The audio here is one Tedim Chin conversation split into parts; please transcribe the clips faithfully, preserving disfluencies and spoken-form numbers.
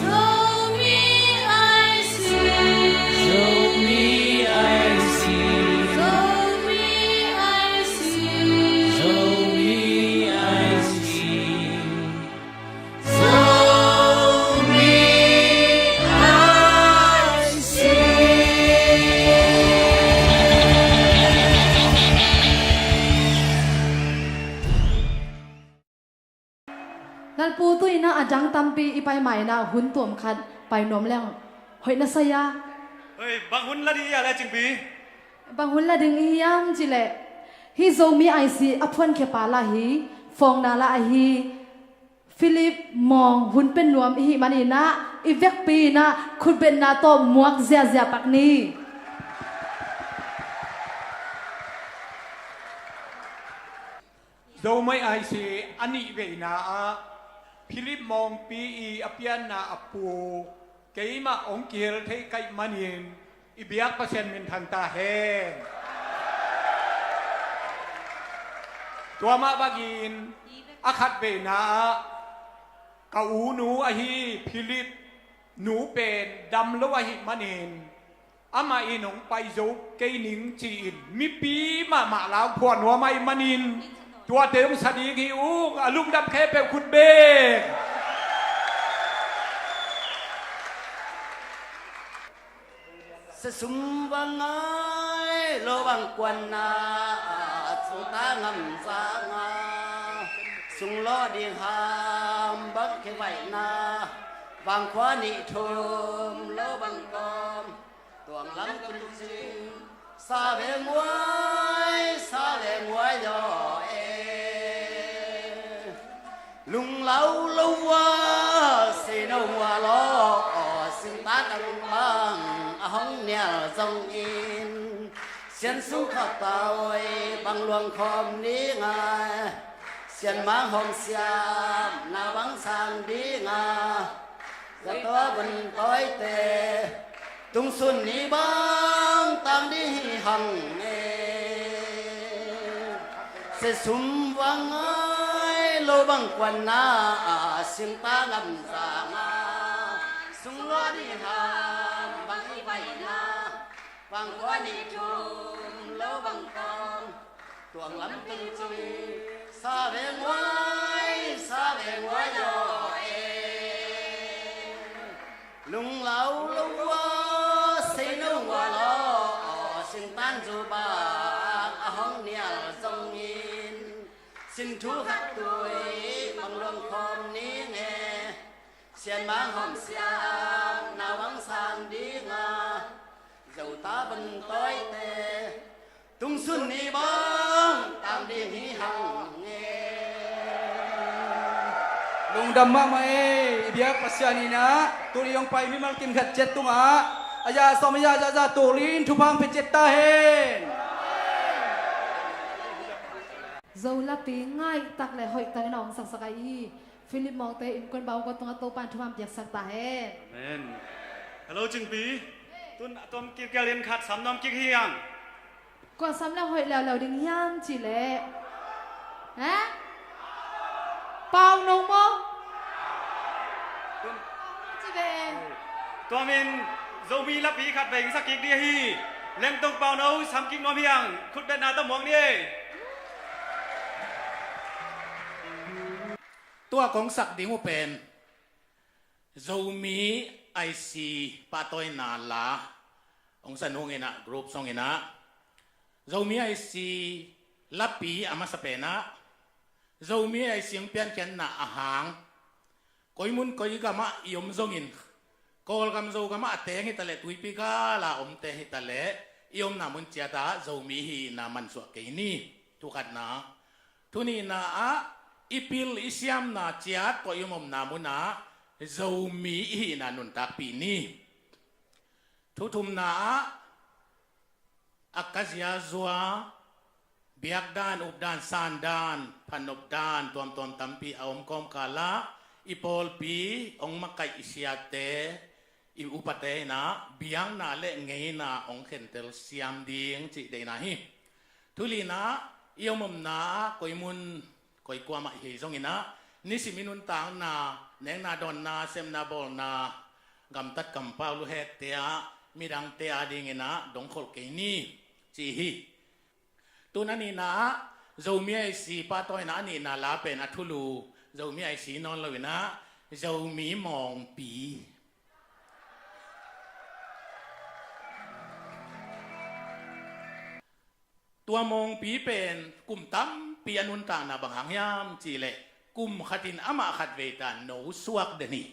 Zomi I C. Zomi I C. Zomi I C. Zomi I C. Zomi I C. Lalpu, tu-in ah a dang tampi i pai ma-in ah hun tuam khat pai nuam leng hoih na sa a. Hei, bang hun la ding i hi a le Cingpi? Bang hun la ding i hiam cih leh, hih Zomi I C a phuankhia pa lah hi, fawngna lah ahi Philip Mawng hun pia nuam i hih manin ah i vekpi-in ah khutbetna tawh muak ziahziah pak ni. Zomi I C a nih veina ah Philip Mawngpi i a pianna a pu keimah hong kihel thei ka hih manin i biak Pasian minthan ta hen. Tua mah bangin a khat veina ah ka u nu ahi Philip nu pen dam lo ahih manin amah in hong pai zo kei ning ci-in mipi mahmah la hong phuah nuam ahih manin tuate hong sa ding hi ung. A lungdam khempeuh khut beng. Sesum va ngai lo bang kuanna, a sungta ngam zanga, sung lawh ding ham bang khevaihna, vangkhua nih thum lo bang kawm, tuang lam tung cing, sa ve nguai, sa ve nguai yaw e. Lunglau lo ua, sei no ua law, aw singta tang bang a hong nial zongin, sian sung khak tawi bang luang khawm ding a, sian mang hawm siam na bang sang ding a, zato bun tawite tungsun ni bang tang ding hi hang e. Sesum va ngai lo bang kuanna, a singta ngam zanga, sung lawh ding ham bang i vaihna, vangkhua nih thum lo bang kawm, tuang lam tung cing, sa ve nguai, sa ve nguai yaw e. Lunglau lo ua, sei no ua law, aw singtan zu bang a hong nial zongin, sin thu khat tui bang luang khawm ning e. Sian mang hawm siam na bang sang ding a, zota bun tawite tungsun ni bang tang ding hi hang e. Lungdam mahmah e. I biak Pasian in ah tuni hong pai mimal kim khat ciat tungah a za sawm a za za za tuklin thupha hong pia ciat ta hen. Zo lapi ngaihtak le hoihtak in a hong saksak a i Philip Mawngte innkuan bang uh tungah Topa'n thupha hong piaksak ta hen. Amen. Hello Cingpi. Tun a tuam kilkial in khat sam nuam kik hi hang. Kua sam le hoih leuleu ding hiam cih leh? He? Pau no maw? Ci ve. Tua min Zomi lapi khat vei sak kik ding hi. Lengtong Pau No sam kik nuam hi hang. Khutbetna tawh muang ni e. Tua kong sak ding uh pen Zomi I C pahtawina la hong san hong inah group song inah Zomi I C lapi a masa penah Zomi I C hong piankhiatna a hang koi mun koi gamah i om zongin Kawlgam Zogamah a teng hitaleh tuipi gala omte hitaleh i omna mun ciatah Zomi hihna mansuah kei ni. Thukhatna. Thunihna ah i pil i siamna ciat tawh i om omna munah Zomi i hihna nuntakpih ni. Thuthumna ah a kazia zua biakdan updan sandan phanopdan tuamtuam tampi a om kawmkalah i pawlpi hong makaih i siate i upate inah biakna le ngeina hong khentel siam ding cih deihna hi. Thulina i om omna ah koi mun koi kuamah i hei zonginah nisim i nuntakna Nekna, dawnna, sepna, bawlna, gamtat kampau luhette ah midangte adingin ah dongkholh kei ni, ci hi. Tun a nihna ah Zomi I C pahtawina a nihna la pen a thulu, Zomi I C nawn loin ah Zomi Mawngpi. Tua Mawngpi pen kum tampi a nuntakna bang hang hiam cihleh, kum khatin amah khatvei ta no suak den hi,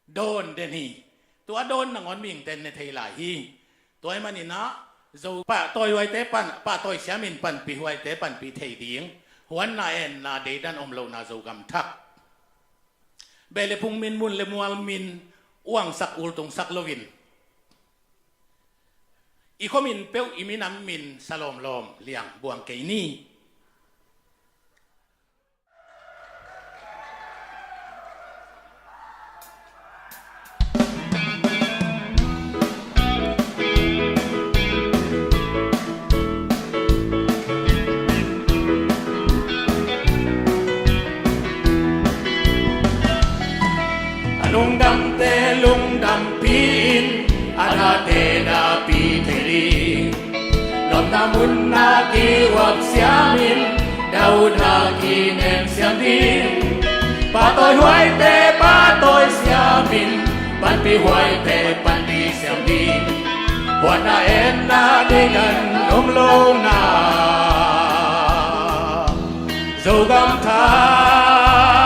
dawn den hi. Tua dawn nangawn mihingte in ne thei lai hi. Tua ahih manin ah Zo pahtawi huaite pan, pahtawi siamin panpihhuaite panpih thei ding, huanna enna deidan om lohna Zogam thak. Beh le phung min, mun le mual min uangsak ultungsak loin, i khuamin peuh i minam min sa lawmlawm liang buang kei ni. A lungdamte lungdampi-in, a date dapi thei ding. Lawmna munna kiuap siamin, dauda kinem siam ding. Pahtawi huaite pahtawi siamin, panpih huaite panpih siam ding. Huanna enna deidan om lohna Zogam thak.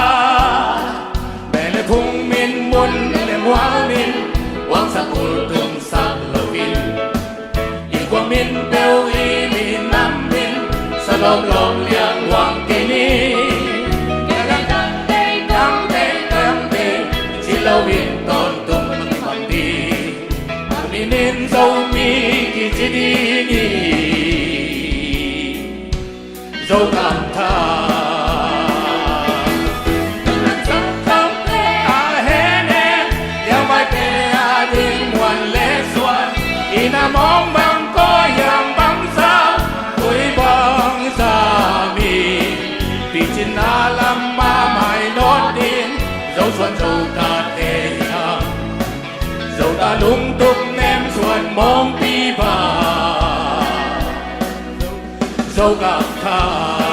Beh le phung min, mun le mual min uangsak ultungsak loin, i khuamin peuh i minam min sa lawmlawm liang buang kei ni. Dang dang dei, dang dei, dang dei ci loin tawntung bang ding. A minin Zomi kici ding hi. Zogam thak. Zogam thak a henem, liangvaite ading muan le suan. I na mawng bang, koi hiam bang zau, koi bang za mi. Picinna lam mah mainawt ding, Zo suan Zo tate hiam. Zo ta lungtup nem suan Mawngpi bang. Zogam thak.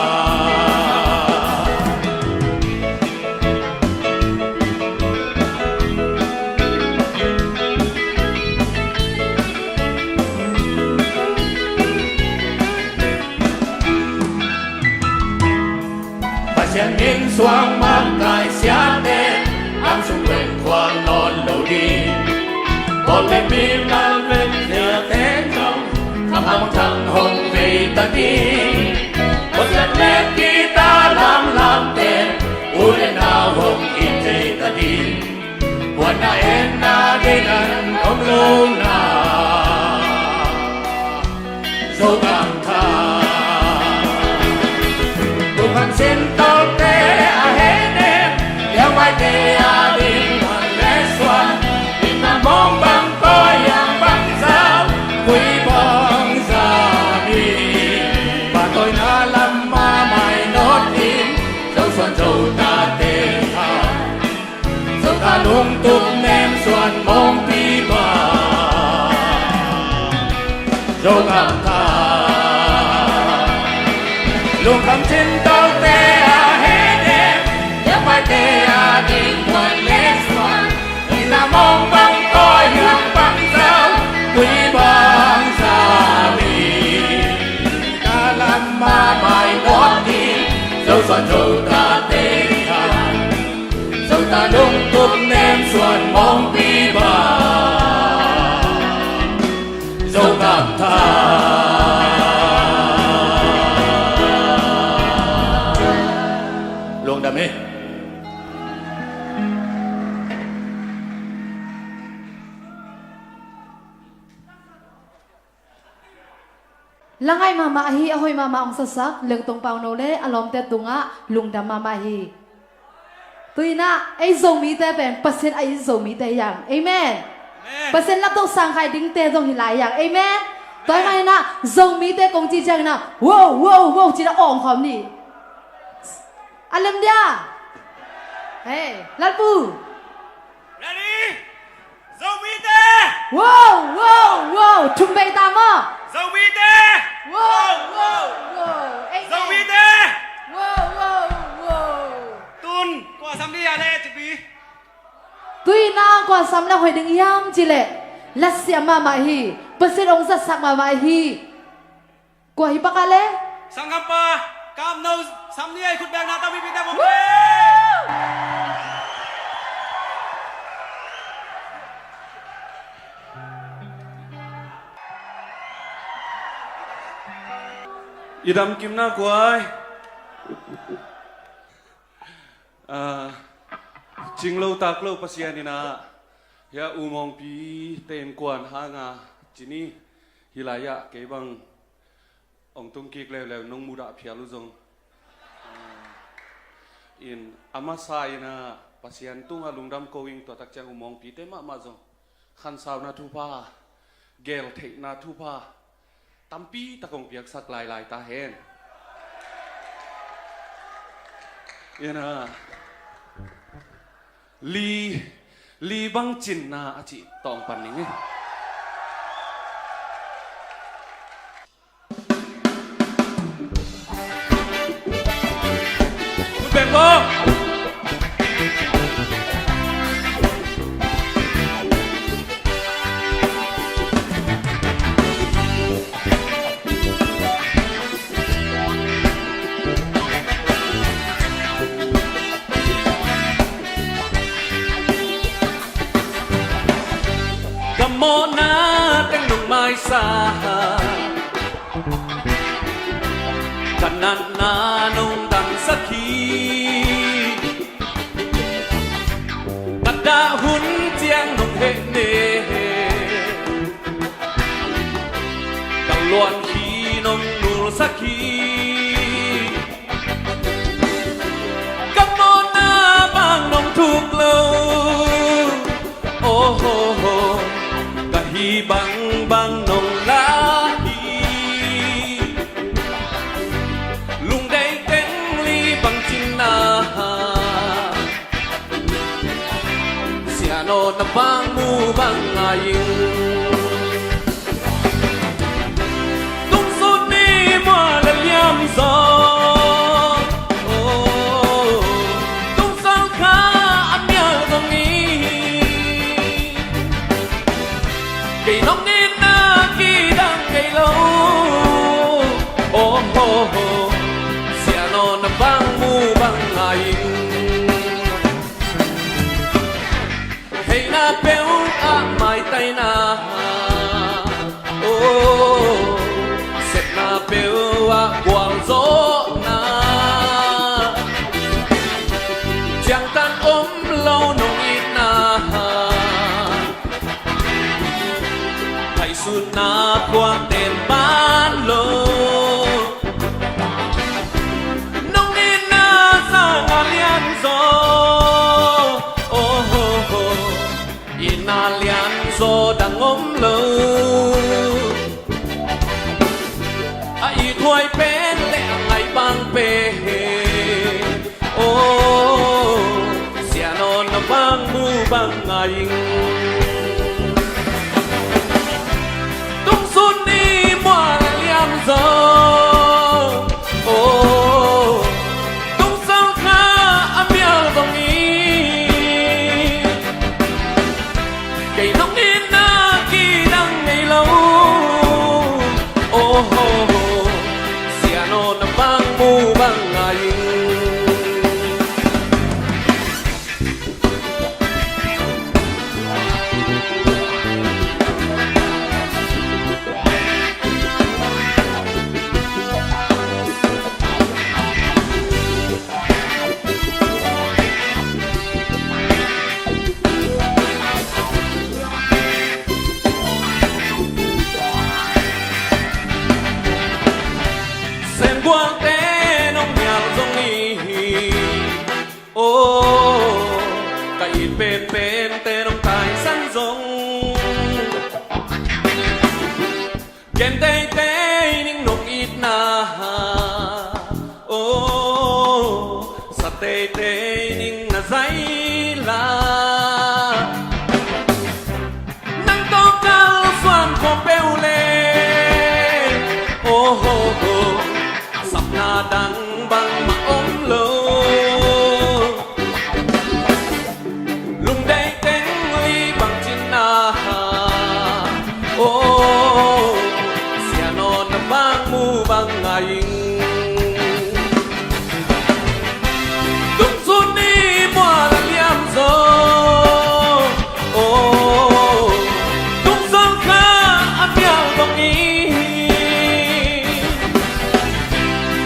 Pasian min suang makaih siate, am sung ven khua nawn lo ding. Bawl le mimal ven siate zong, a mangthang hong vei ta ding. Pasian le kita lamlamte, u le nau hong it thei ta ding. Huanna enna deidan om lohna Zogam thak. Lungkham sintaute a henem, liangvaite ading muan le suan. I na mawng bang, koi hiam bang zau, koi bang za mi. Pahtawina lam mah mainawt ding, Zo suan Zo tate hiam. Zo ta lungtup nem suan Mawngpi bang. Zogam thak. Lungkham sintaute a henem, liangvaite ading muan le suan. I na mawng bang, koi hiam bang zau, koi bang za mi. Kita lam mah mainawt ding, Zo suan Zo tate hiam. Zo ta lungtup nem suan Mawngpi bang. Zogam thak. Lungdam hi. Langai mahmah hi, a hoih mahmah hong sasak Lengtong Pauno le a lawmte tungah lungdam mahmah hi. Tuinah ei Zomite pen Pasian a it Zomite hi hang. Amen. Amen. Pasian laptoh sangkhai dingte zong hi lai hi hang. Amen. Tua hi maninah Zomite kong ci cianginah wow wow wow cinah awng khawm ni. A lem dia. Hey, Lalpu. Ready? Zomite! Wow, wow, wow. Thum vei ta maw? Zomite! Wow, wow, wow. Hey, Zomite! Wow, wow, wow. Tun kua sam ding a le, ci pi. Tuina kua sam le hoih ding hiam cih leh, lasia mahmah hi. Pasian hong zatsak mahmah hi. Kua hi pak a le? Sanggampa Kamno sam ni a, i khut bekna tawh mipite bawm. I damkimna kua hi. Ah, cinglo taklo Pasian in ah, hia U Mawngpi te in kuan hanga ci ni. Hi lai-ah kei bang hong tung kik leuleu, nong mudah phial uh zong. Ah, in a masa in ah Pasian tungah lungdam ko ing. Tua tak ciang U Mawngpi te mahmah zong khansauna thupha, geltheihna thupha tampi tak hong piaksak lailai ta hen. In ah, li, li bang cinna a cih tawng pan ning hi. Beng ko. Ka mawhna teng nong maisa, ka natna nong damsak hi. Ka dah hun ciang nong heh ne, ka luan khi nong nulsak hi. Ka mawhna bang nong thuk lo, oh ho ho, ka hi bangbang nong la hi. Lungdei teng li bang cinna, sian aw na bang mu bang ngai ing. Tungsut ni mual a liam zaw, oh, tungsal kha a mial zong hi. Kei nong itna kidang kei lo, oh ho ho, sian aw na bang mu bang ngai ing. Heina peuh ah maitaina, oh, sepna peuh ah gualzawhna, ciangtan om lo nong itna, haisunna khuak ten ban lo. Nong itna sang a lian zaw, oh ho ho, itna lian zaw dang om lo. A ithuai pen le a ngai bang pen, oh, sian aw na bang mu bang ngai ing. Tungsut ni mual a liam zaw, oh, tungsal kha a mial zong hi. Kei nong itna kidang ngei lo, oh ho ho, sian aw na bang mu bang ngai ing. Dang bangmah om lo. Lungdeih teng li bang cin a, oh, Sia Nawn na vang mu bang ngai ing. Tung sun ni mual a liam zaw, oh, tung sun kha a mial bang ing.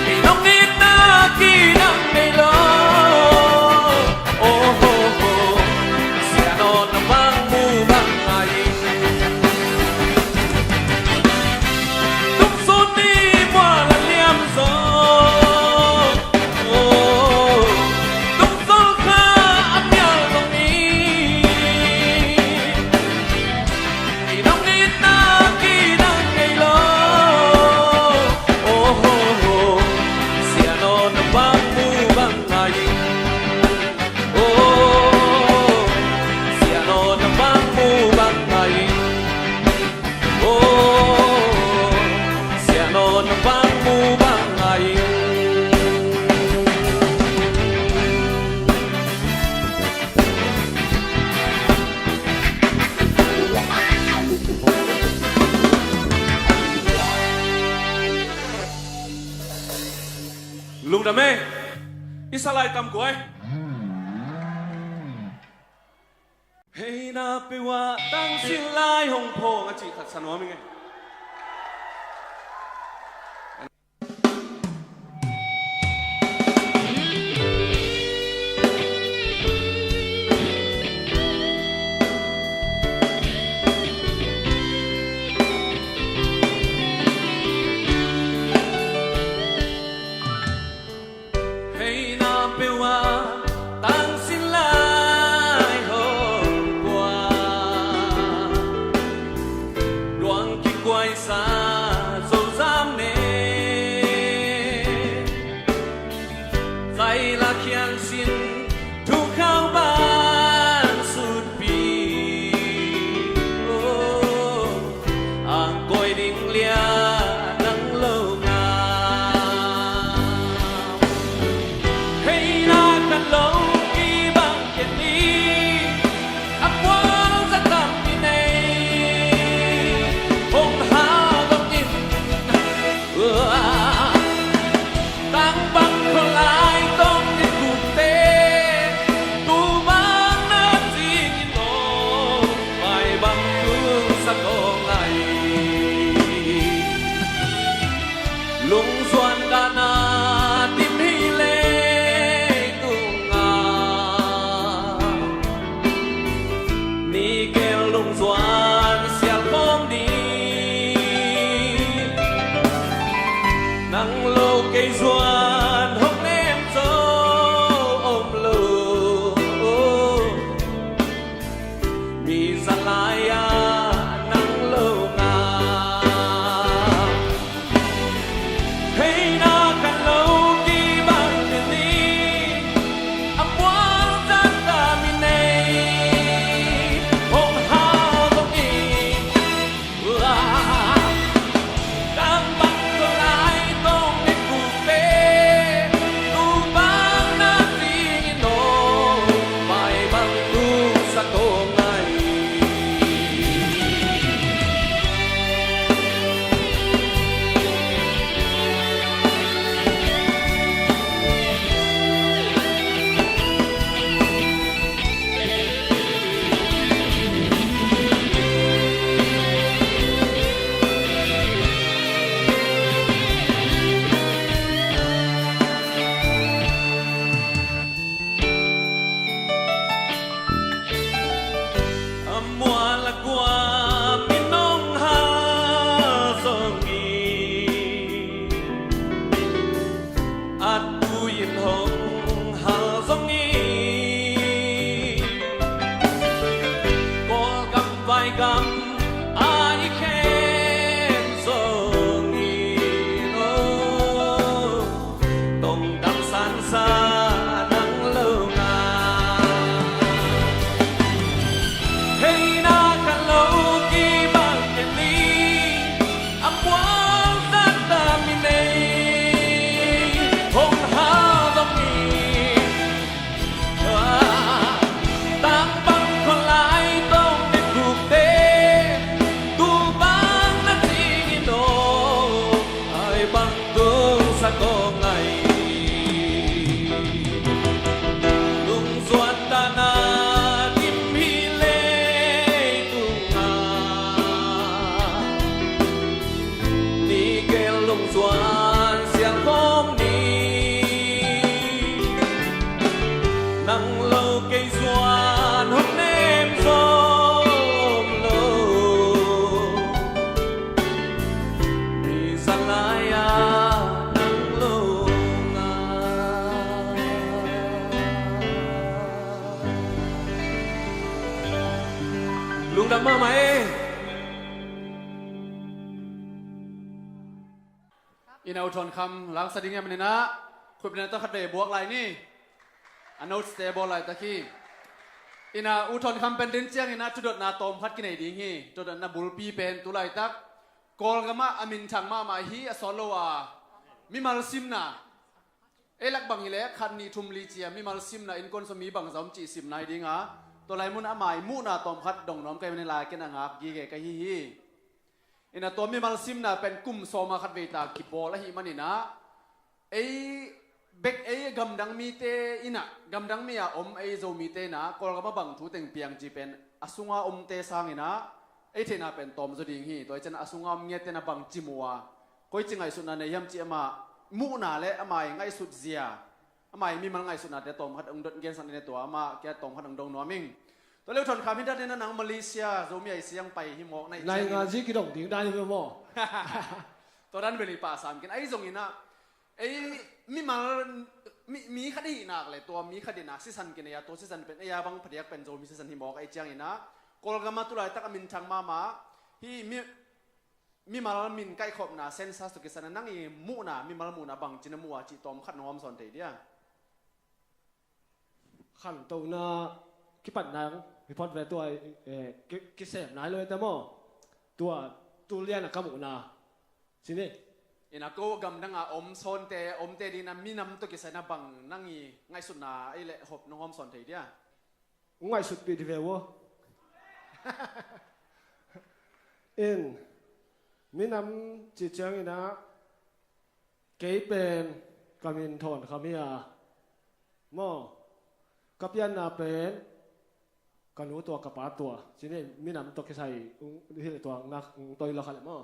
Ei nong itna kidang nei lo. Oh, oh, oh. Sia Nawn na vang mu bang ngai ing. Tung sun ni mual a liam zaw, oh, tung sun kha a mial bang ing. Ei nong itna kidang nei lo. Oh, oh, oh. Sia Nawn na vang mu bang ngai ing. Oh, Sia Nawn na vang mu bang ngai ing. Oh, Sia Nawn na vang mu bang ngai ing. Lungdam e. I sa lai tam guai. Hei na peuh ah tangsin lai hong phawng a cih khat sa nuam ing e. Hei na peuh ah tangsin lai hong pua, duang kikuaisa Zozam ne. Zaila khiang sin thukhau ban sutpi, oh, a koi ding lian nang lo nga. Hei na khat lo kibang ken ni, a puang za tam i nei, hong ha gong in. Tang bang kholai tong ni kukte, tu bang na cing in aw, mai bang tu sa ko ngai. Lungzuan dana dim hi lei tung a, ni gel lungzuan sial khawm ding. Nang lo kei zuan hong nem zo om lo. Mi zalai a nang lo nga. Hei na khat lo kibang ni, a puang zat a mi nei, hong ha gong in. Tang bang kholai tong ni kukte, tu bang na cing in aw, mai bang tu sa ko ngai. A mual a kua min hong hal zong hi, a tu in hong hal zong hi. Kawlgam vaigam a i khen zong hi lo. Tongdam sansa nang lo nga. Hei na khat lo kibang ken ni, a puang zat a mi nei, Lungdam mahmah e. Ina U Thawn Kham langsa ding hi a, maninah khutbetna tawh khatvei buak lai ni. A notes te bawl laitak hi. Ina U Thawn Kham pen din cianginah thudotna tawmkhat kinei ding hi. Thudotna bulpi pen tu laitak Kawlgamah a minthang mahmah hi a sawt lo a mimal simna. Ei lak bang hileh khat nih thum li cia mimal simna innkuan sung mi bangza om cih simna hi dinga, tua lai mun a mai muhna tawmkhat dong nuam ka hi manin lai ken a ngak gige ka hi hi. Ina tua mimal simna pen kum sawma khatvei ta kipawl ahih maninah ei bek ei gamdang mite inah gamdang mi a om ei Zomite inah Kawlgam a bang thu teng piang ci pen a sunga omte sanginah ei theihna pen tawm zaw ding hi. Tua i cian a sunga om ngiatte na bang ci mu a, koi ci ngaihsutna nei hiam ci ama muhna le ama i ngaihsut zia, ama i mimal ngaihsutnate tawmkhat ong dot gensak ni tua ama kia tawmkhat ong dong nuam ing. Tua leu Thawn Kham hi dat ni na nang Malaysia Zomi ai siang pai hi mawk na i cian nai nga zi kidong ding dan hi maw? Tua dan beli pa sam kin ai zong inah ei mimal mi, mi khat i hihnak le tua mi khat i hihnak sisan kinei a, tua sisan pen ei a bang phadiak pen Zomi sisan hi mawk a, ei cianginah Kawlgam a tu laitak a minthang mahmah hi mi, mimal min kaihkhopna census tawh kisana nang i muhna mimal muhna bangci na muh a cih tawmkhat nong hawm sawn thei dia? Khantohna kipatna hi phot ve tua, eh, ki, kisem nai lo ete maw? Tua tu lian a ka muhna. Sini. Ina ko gamdang a om sawnte, omte dingna minam tawh kisana bang nang i ngaihsutna ei le hop nong hawm sawn thei dia? Ngaihsutpih di ve ua. In, minam ci cianginah kei pen ka min Thawn Kham hi a, maw, ka pianna pen ka nu tua ka pa tua cini minam tawh kisai hileh tua nak toi lo kha le maw?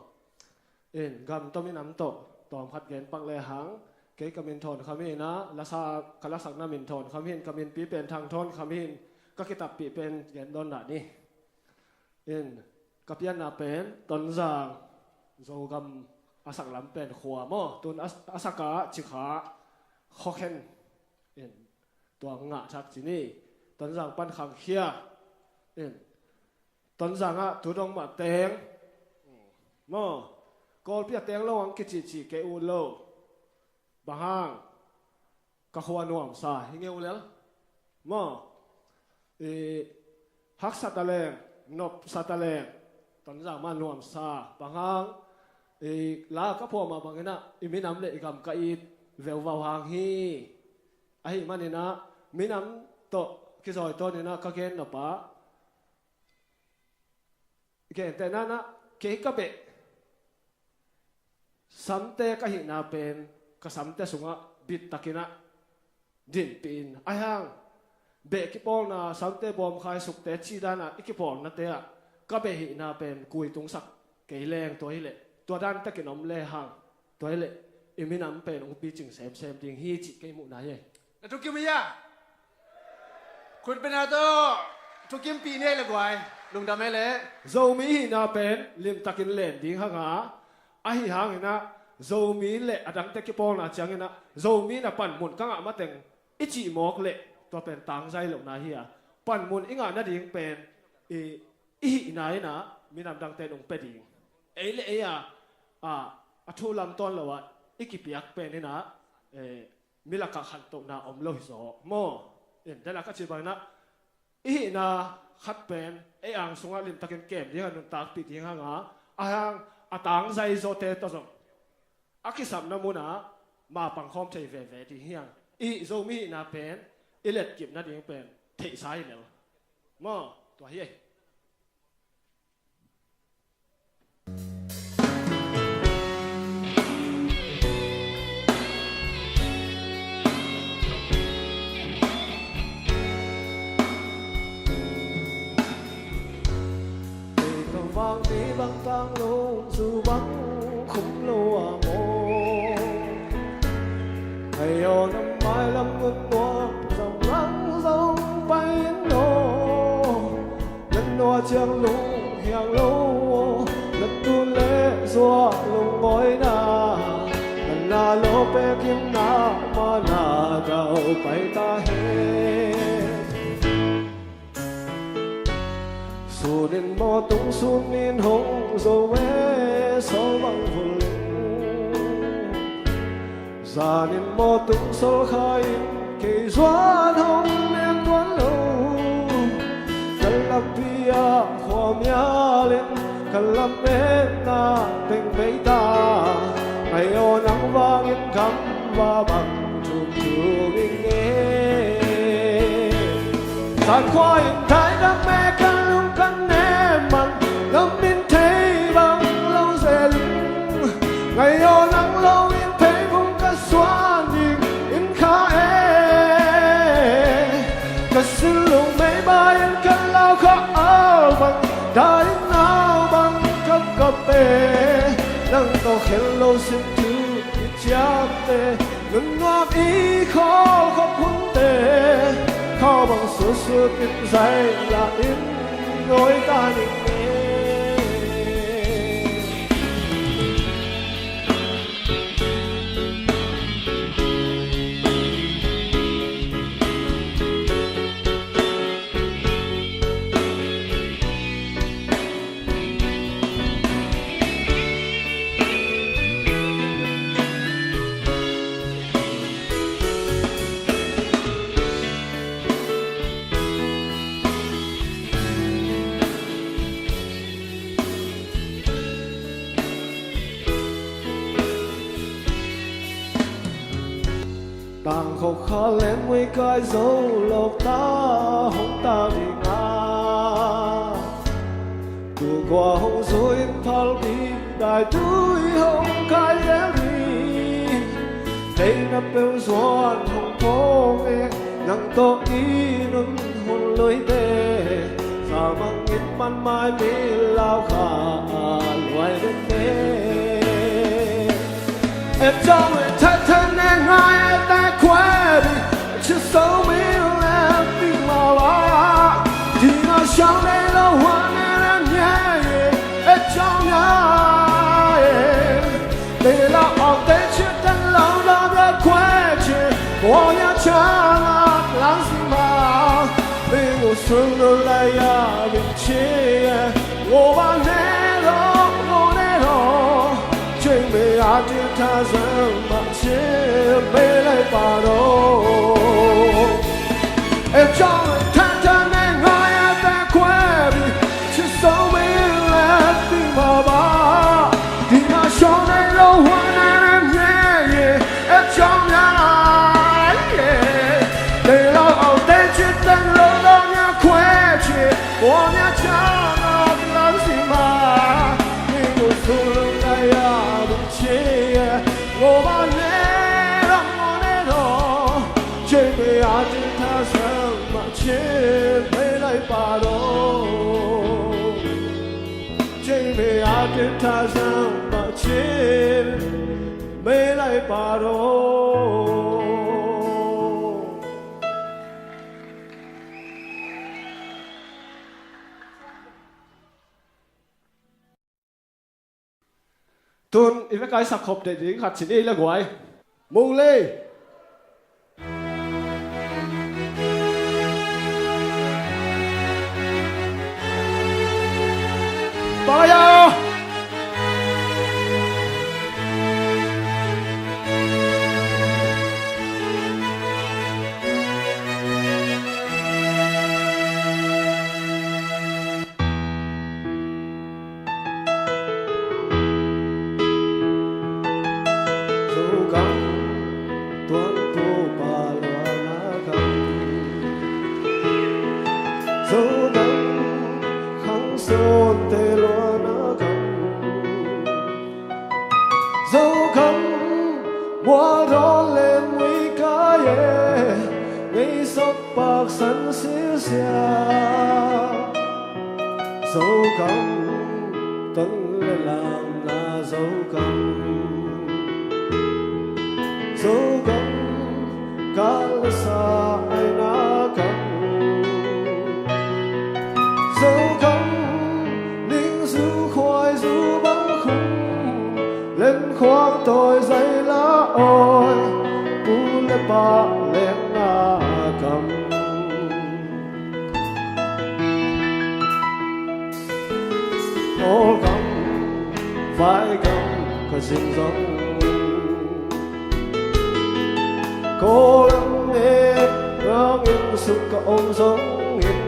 In, gam tawh minam tawh tawmkhat gen pak le hang, kei ka min Thawn Kham hi inah lasa, ka lasakna min Thawn Kham hi in, ka minpi pen Thang Thawn Kham hi in, ka kitappih pen gen dawn dah ni. In, ka pianna pen Tonzang, Zogam a saklam pen khua maw, tun a, a saka Cikha, Khokhen, in, tua ngah thak cini, Tonzang pan khangkhia, in, Tonzang ah tu dong mah teng maw, Kawlpi a teng lo ang kicihcih kei ut lo. Bang hang? Ka khua nuamsa hi ngeu lel maw? I haksa taleng, nopsa taleng, Tonzang mah nuamsa. Bang hang? I la ka phuah mah banginah i minam le i gam ka it veuvau hang hi. Ahih maninah minam tawh kizawi tawninah ka gen nop ah gentehna inah kei ka beh samte ka hihna pen ka samte sungah bittakinah dinpihin a hang, beh kipawlna, samte bawmkhai, sukte cih danah i kipawlnate ah ka beh hihna pen kuitungsak kei leng tua hileh tua dan takin om le hang, tua hileh i minam pen ungpi cing semsem ding hi cih kei muhna hi. Na thukim hi a? Khutbetna tawh thukimpih ni ei le guai. Lungdam ei le. Zomi hihna pen limtakin len ding hanga, ahi hanginah Zomi le a dangte kipawlna cianginah Zomi na panmun ka ngah mateng i cih mawk leh tua pen tangzai lohna hi a, panmun i ngah nading pen i, i hihna inah minam dangte in ung pia ding. Ei le ei a, a, a thu lamtawn lo ah i kipiak pen inah, eh, mi lakah khantohna om lo hi zaw maw? In, dela ka cih banginah i hihna khat pen ei ang sungah limtakin kem ding a nuntakpih ding hanga, a hang a tangzai zawte tawh zong a kisapna munah mapang khawm thei veve ding hiang. I hih Zomi hihna pen i letkip nading pen theihsa hi lel maw? Tua hi ei. Ei ka vang mi bang tang lo, zu bang khum lo a maw? Hei aw, na mailam ngun nuam zong lang zong pai in aw. Na nua ciang lung hiang lo, na tun le zuak lunggawina, na na lo pekin na mana dau pai ta hen. Sun in maw tung sun in hong zo e, sawl bang vul in. Zan in maw tung sawl kha in kei zuan hong en tuan lo. Ka lakpi ah khua mial in ka lametna teng bei ta. Ngai aw nang vangin kam va bang tum tum ing e. San khua in thaidam e, ka lung ka nem man, lam in thei bang lo zel. Ngai aw nang lo in thei bung ka suan ding in kha e. Ka sin lung mei bai in ka lau kha au bang, da in au bang ka kap e. Nang tawh khen lo sin thu i ciamte, nun nuam i khawl khop hunte, khau bang sutsut in zai la in ngawi ta ning e. Tang khawk kha leng mui kai zo lawk ta hong ta ding a. Tu kua hong zu in phal ding dai tui hong kai lel ding. Theihna peuh zuan hong phawng e, nang tawh i nun hun luite. Sa mang in man mai mi lau kha a luai den te. Em chong e thai thai ne ngai e te kwe bi. Chi so mi le ti ma wa. Ti na shang ne lo wa ne le nye ye. Em chong ya e. Te la au te chi ten lo lo ya kwe chi. Wa ya cha la lang si ma. Bing u sun lo la ya bing chi e. Ngo ba ne lo, ngo ne lo. Ching me a ti ta zang ma chi me lai pa do. E chong e ta ta ne ngo ya ta kwe bi. Chi so me la ti ma ba. Ti ma shong ne lo wa ne ne ye ye. E chong ya ye. Te lo au te chi ten lo lo nya kwe chi. Wa nya cha na lang si ma. Ni nu su lu na ya bu chi ye. Ngo ba ne lo ngo ne lo. Che me a ti ta sang ma chi me lai pa do. Che me a ti ta sang ma chi me lai pa do. Tun i vek a i sak khop ding khat ci ni le guai. Mung lei. Paya. Zogam tuantu pa luana gam. Zogam khang sonte luana gam. Zogam mual dawn le mui kai e, ngei sok pak san silsia. Zogam tang le lam na Zogam. Zogam kal le sa ai na gam. Zogam ning zu khuai zu bang khum, len khuang tawi zai la awi, pu le pa leng na gam. Kawlgam, vaigam ka zin zong, Kawlgam ne bangin suk ka om zongin,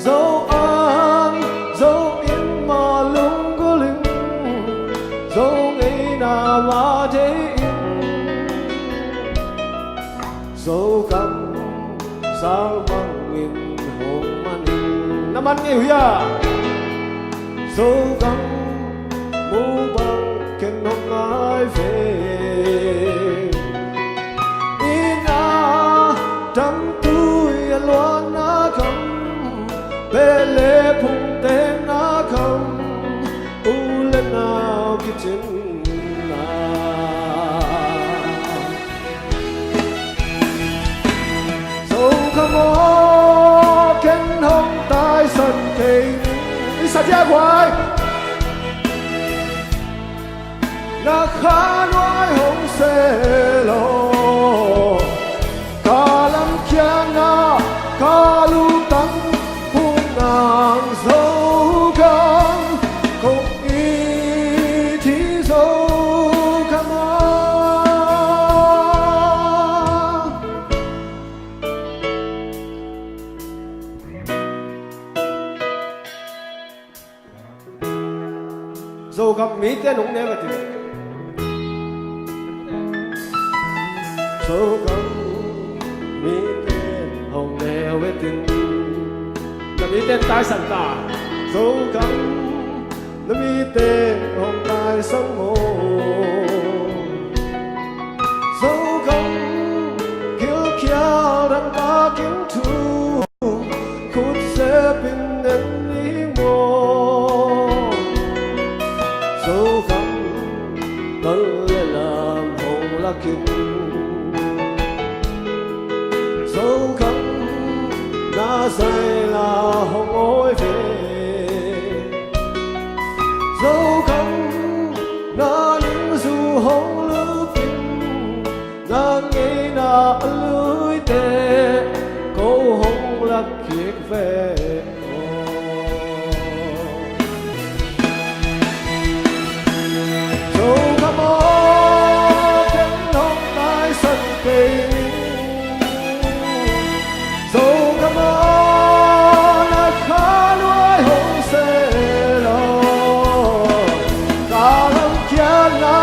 Zo ang, Zo in ma lunggulh in, Zo ngeina ma thei in, Zogam salmangin hong manin. Na man ngei uh hia? Zogam mu bang ken hong ngai ve. Inn a dangtui a luanna gam, beh le phung tengna gam, u le nau kicinna. Zogam aw, ken hong taisan kei ning. I sa diak huai. Na khanuai hong sel aw. Ka lamkiatna, ka lutang phung nang Zogam, kong it hi Zogam ah. Zogam mite nong neu a ti. Zogam mite hong neu e tin. Na mite taisan ta. Zogam na mite hong taisan maw. Zogam gilkial dang takin thu, khut sepin en ni maw. Zogam tol le lam hong lakin, Zogam na zaila hong awi ve. Zogam na ningzu hong lupin, na ngeina a luite ko hong lak kik ve. Zogam aw, ken hong taisan kei ning. Zogam aw, na khanuai hong sel aw. Ka lamkiatna,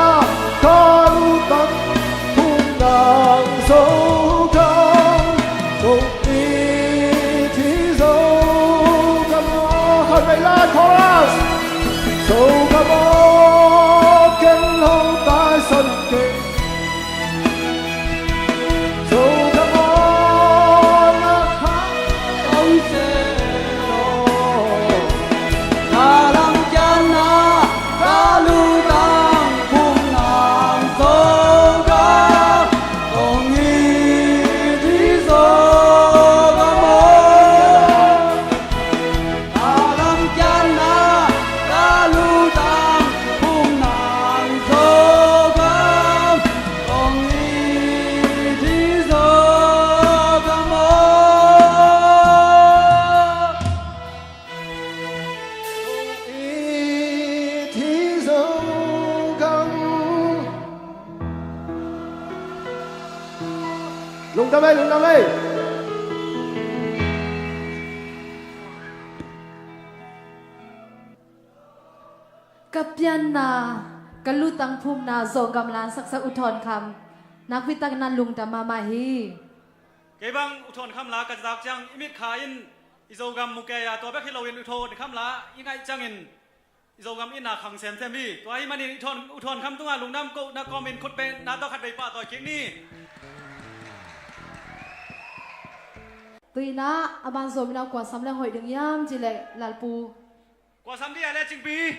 ka lutang phung nang Zogam, kong it hi Zogam aw. Khatvei lai chorus. Zogam aw, ken hong taisan kei. Zogam aw, na khanuai hong sel aw. Ka lamkiatna, ka lutang phung nang Zogam, kong it hi Zogam aw. Ka lamkiatna, ka lutang phung nang Zogam, kong it hi Zogam aw. Kong it hi Zogam. Lungdam ei, lungdam ei. Ka pianna, ka lutang phumna Zogam lansaksak U Thawn Kham, nakpi takin na lungdam mahmah hi. Kei bang U Thawn Kham la ka zak ciang i mitkha in i Zogam mu kei a, tua bek hi loin U Thawn Kham la i ngaih ciangin i Zogam itna khang semsem hi. Tua ahih manin i Thawn, U Thawn Kham tungah lungdam kohna kawmin khutbetna tawh khatvei pahtawi kik ni. Tuinah a ban Zomi nau kua sam leng hoih ding hiam cih leh Lalpu. Kua sam dih a le Cingpi.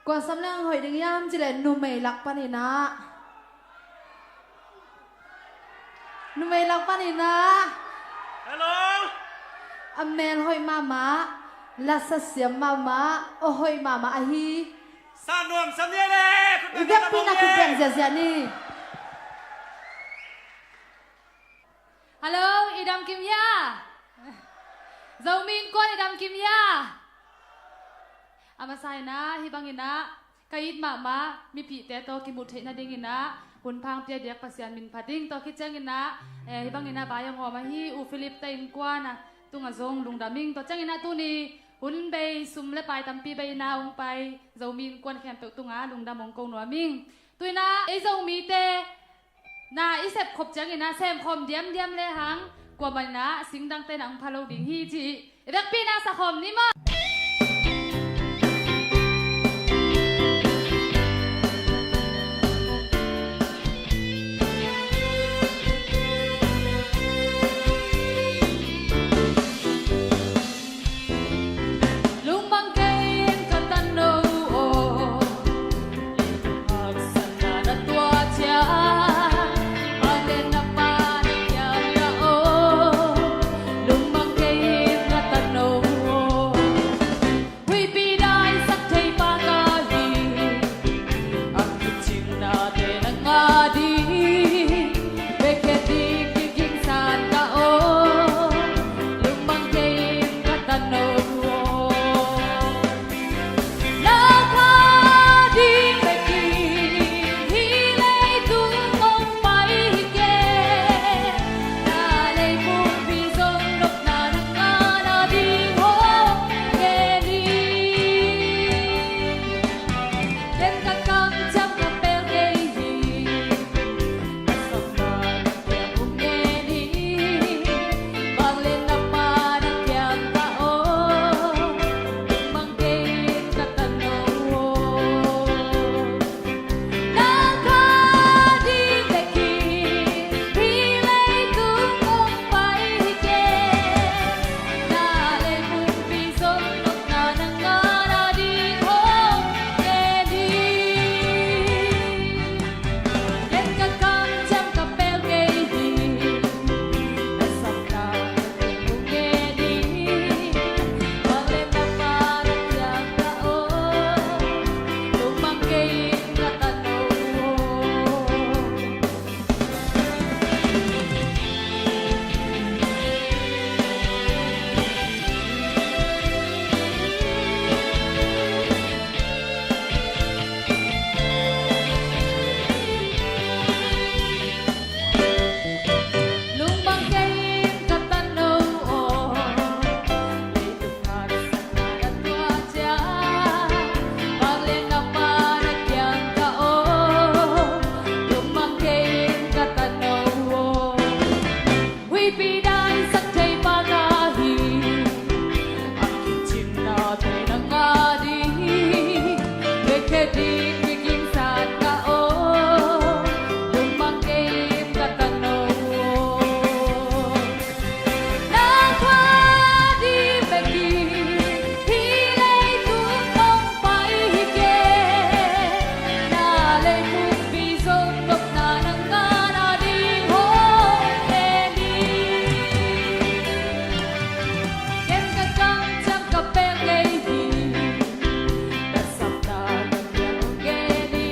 Kua sam leng hoih ding hiam cih leh numei lak paninah. Numei lak paninah. Hello. A mel hoih mahmah, lasa siam mahmah, aw hoih mahmah ahi. Sa nuam sam ni a le. I biakpi na khut beng ziahziah ni. Hello, i dam kim hia? Zomi Innkuan i dam kim hia? A masa in ah, hih bangin ah ka it mahmah mipihte tawh kimuh theih nadingin ah hunpha hong pia diak Pasian min phat ing. Tua khit ciangin ah, eh, hih bangin ah vai hong hawm ahi U Philip te innkuan a tungah zong lungdam ing. Tua ciangin ah tuni hun bei, sum le pai tampi bei in ah hong pai Zomi Innkuan khempeuh tungah lungdam hong ko nuam ing. Tu in ah ei Zomite na i sep khop ciangin ah sem khawm diamdiam le hang, kuamah in ah singdangte na hong pha lo ding hi cih i vekpi in ah sa khawm ni maw? Lungmang kei in ka tano aw, haksatna na tuah ciang, a le na pa na kiang ka aw. Lungmang kei in ka tano aw, huihpi daisak thei pa ka hi. A kicing nate na ngah ding, bek khe ding kigingsan ka aw. Lungmang kei in ka tano aw, na kha ding bek in hih leitung hong pai hi kei. Na lei pumpi zong nopna na ngah nading hong ngen hi. Ken ka kamciam ka pel kei hi. Ka sapna na kiang hong ngen hi. Vanglian na pa na kiang ka aw, lungmang kei in ka tano aw. Na kha ding bek in hih leitung hong pai hi kei. Na lei pumpi zong nopna na ngah nading hong ngen hi. Ken ka kamciam ka pel kei hi. Ka sapna na kiang hong ngen hi. Vanglian na pa na kiang ka aw, lungmang kei in ka tano aw. Lungmang kei in ka tano aw, leitung haksatna na tuah ciang, vanglian na pa na kiang ka aw, lungmang kei in ka tano aw. Huihpi daisak thei pa ka hi. A kicing nate na ngah ding, bek khe ding kigingsan ka aw. Lungmang kei in ka tano aw. Na kha ding bek in hih leitung hong pai hi kei. Na lei pumpi zong nopna na ngah nading hong ngen hi. Ken ka kamciam ka pel kei hi. Ka sapna na kiang hong ngen hi.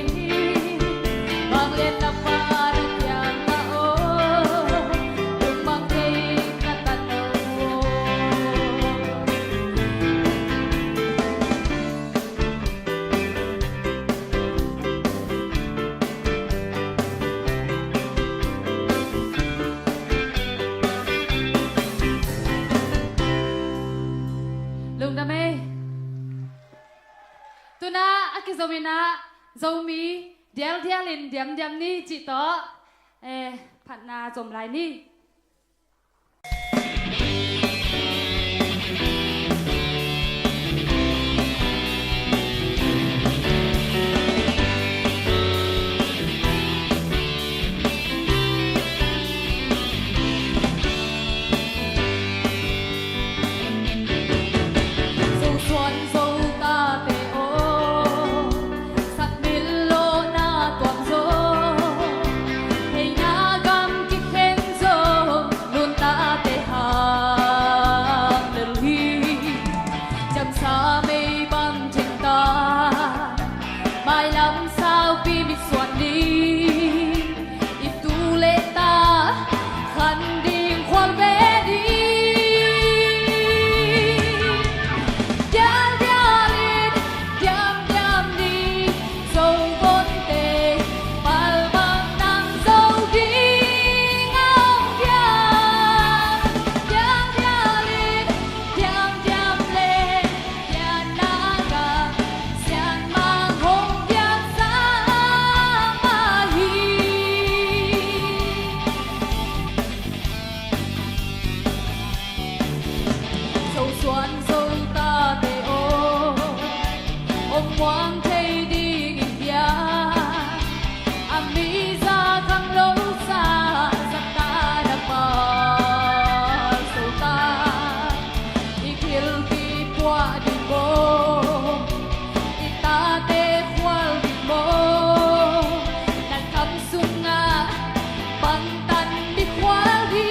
Vanglian na pa na kiang ka aw, lungmang kei in ka tano aw. Lungdam ei. Tu in ah a kizom in ah Zomi dialdial in diamdiam ni cih tawh, eh, phatna zom lai ni. Zosuan Zotate aw, sakmil lawhna tuam zaw, theihna gam kikhen zaw, Khual ding maw? I tate khual ding maw? Na gam sungah pantan ding khual ding.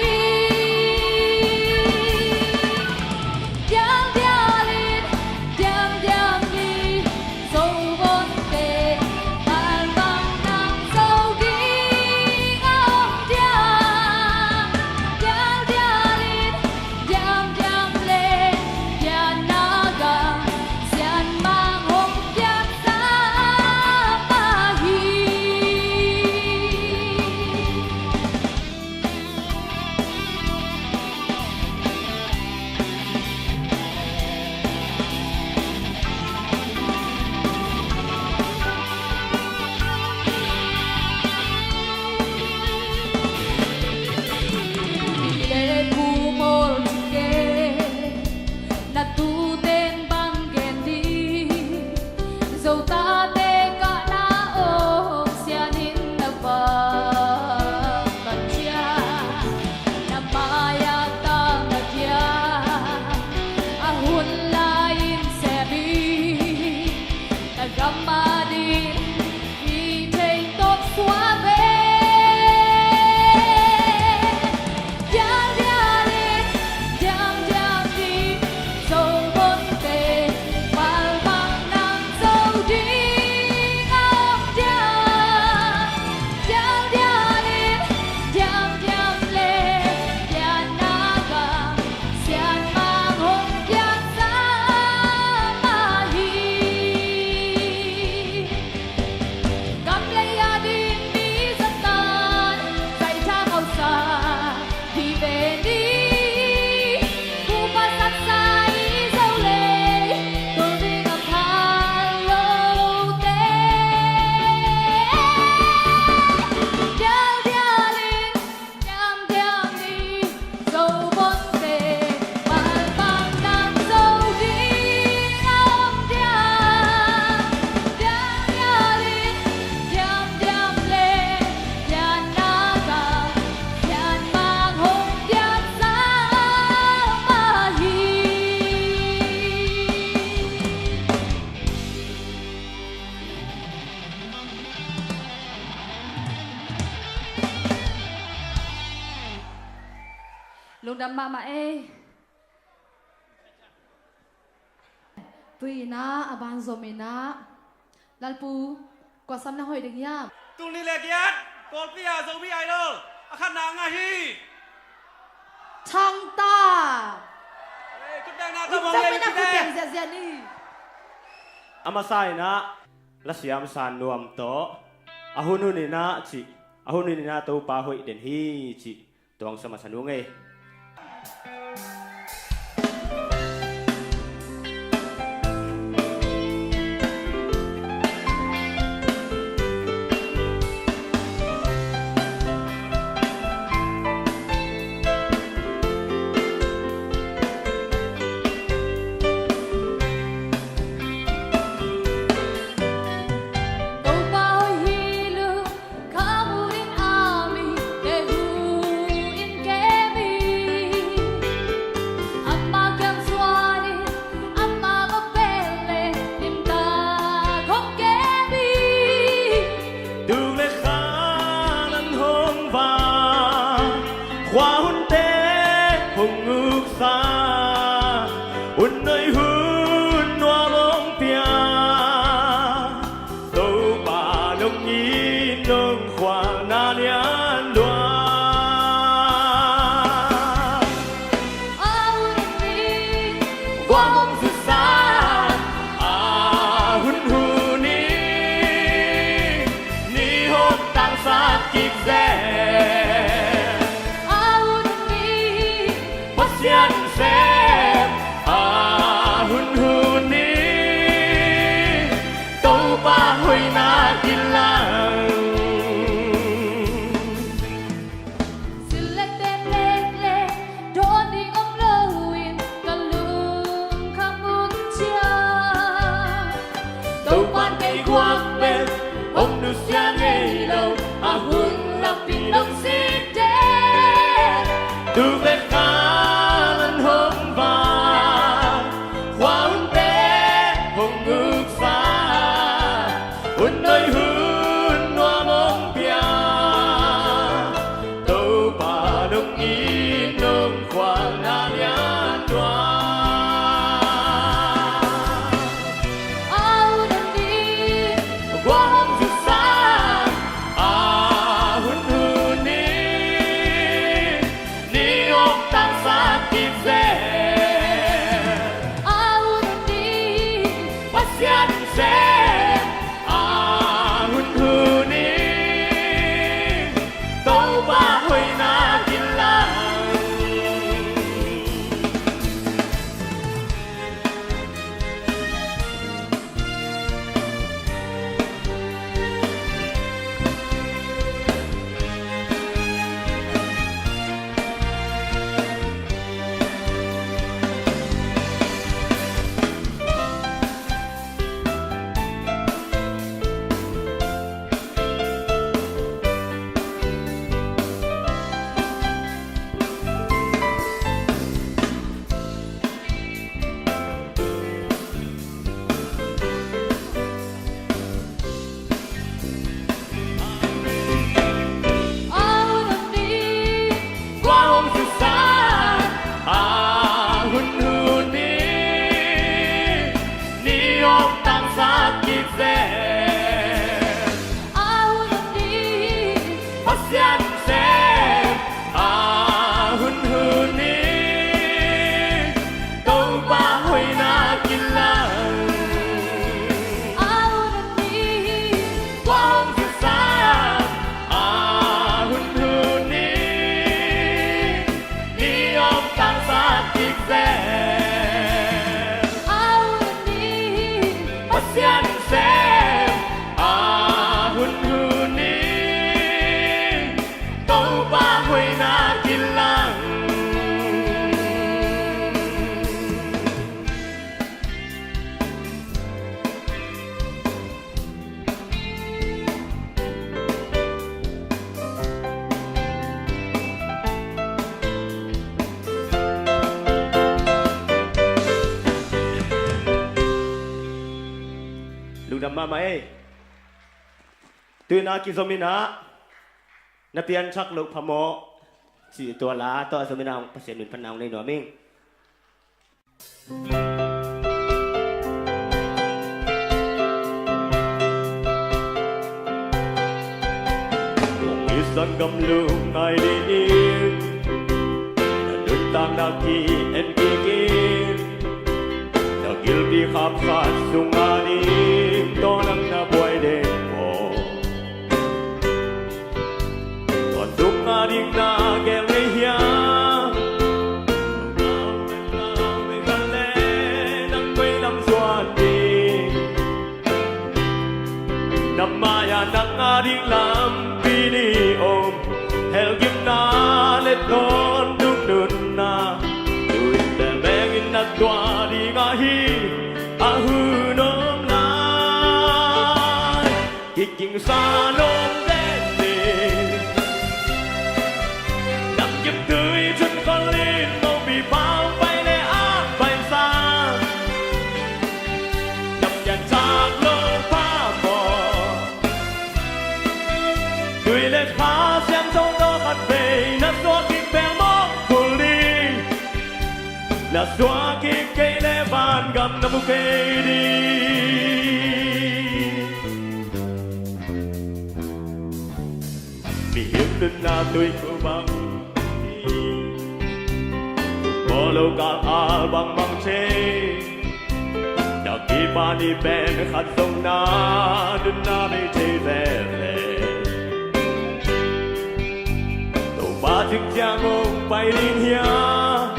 Diamdiam in, diamdiam ni, Zobonte palbang nang zo ding a om diam. Diamdiam in, diamdiam le, diam na gam sianmang hong piaksa mah hi. Pi le pu mawl cih ken, na tuute'n bang gen ding? Zo tate kahna om sian in na va pan ciang, na mai-ah tang a diam, a hun lai-in sem in, na gam adingin i theih tawh suak ve. Diamdiam in, diamdiam ni, Zobonte palbang nang zo ding a om diam. Diamdiam in, diamdiam le, diam na gam sianmang hong piaksa mah hi. Gam lei ading mi zat tan, zaitha khauhsa hi ve ni. Pu pasal sa i Zo lei, tul ding a phal lote. Diamdiam in, diamdiam ni, Zobonte palbang nang zo ding a om diam. Diamdiam in, diamdiam le, diam na gam sianmang hong piaksa mah hi. Lungdam mahmah ei. Tui in ah, a ban zom in ah. Lalpu, kua sam na hoih ding hiam? Tul nih le giat, Kawlpi ah Zomi Idol a khatna ngah hi. Thangta. Ei, khut bengna tawh mawng ei, khut beng ziahziah ni. A masa in ah, lasiam San Nuam tawh, a hun hun in ah cih, a hun hun in ah Topa hoih den hi cih, tuang sa masa nung ei. Topa hoih hi lung, kha mu in a mi te hu in kem hi. Ama kiang zuan in, ama va pel le, limtak hong kem hi. Tuk le kha nan hong vak, khua hunte hong uksa, hun nuai hun nuam hong pia, Topa nong it nong khualna lian lua. A hun ni, guam hong zusa, a hun hun ni, ni hong tangsak kik zel. A hun ni, Pasian sem, a hun hun ni, Topa hoihna kilang. Sil le tem lek le, dawn ding om lo in ka lungkham Dam mahmah ei. Tuina kizom in ah, na pianthak loh phamawh cih tua la tawh a zom in ah, Pasian min phatna hong nei nuam ing. Hong isan gam lungngai dingin, na nuntakna ki-en kik in, na gilpi khap khat sung ading tawh nang na buai den maw? Tua tung ading na gel ngei hiam? Nang koi lam zuan ding? Na mai-ah nang ading lampi nih om, helgimna le tawntung nunna. Tu-in tel bengin na tuah ding ahi, a hun om lai. Kigingsa nuam den ni. Namgimtui Chun Khol in Mopi Pa hong pai le a paisan, na pianthak loh phamawh. Tui le Kha Siangtho tawh khatvei na suak kik pelmawh kul ding. Na suak kik kei leh vangam na mu kei ding. Mihing nunna tuiku bang hi, bawl lo kal al bangmah thei. Na kipan i pen khat zong na nunna bei thei veve. Topa cik ciang hong pai ding hiam?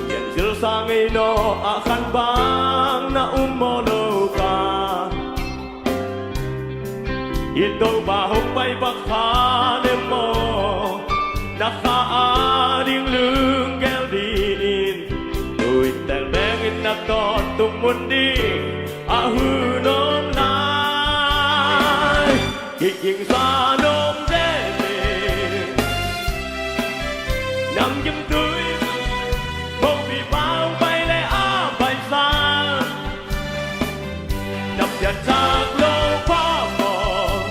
Pianthak sa ngei naw a khan bang na um maw lo ka. I Topa hong pai pak kha le maw, na kha ading lunggel dingin, tu-in tel bengin na tawntung mun ding a hun om lai. Kigingsa nuam den ni. Namgimtui Mopi Pa hong pai le a paisan, na pianthak loh phamawh.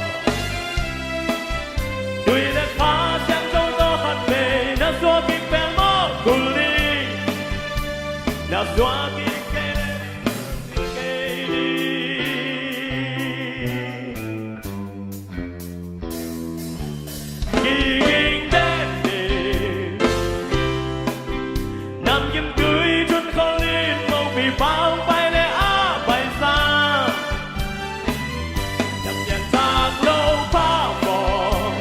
Tui le Kha Siangtho tawh khatvei na suak kik pelmawh kul ding. Na suak kik kei le kei ding. Kiging den ni. Namgimtui Chun Khol in Mopi Pa hong pai le a paisan, na pianthak loh phamawh.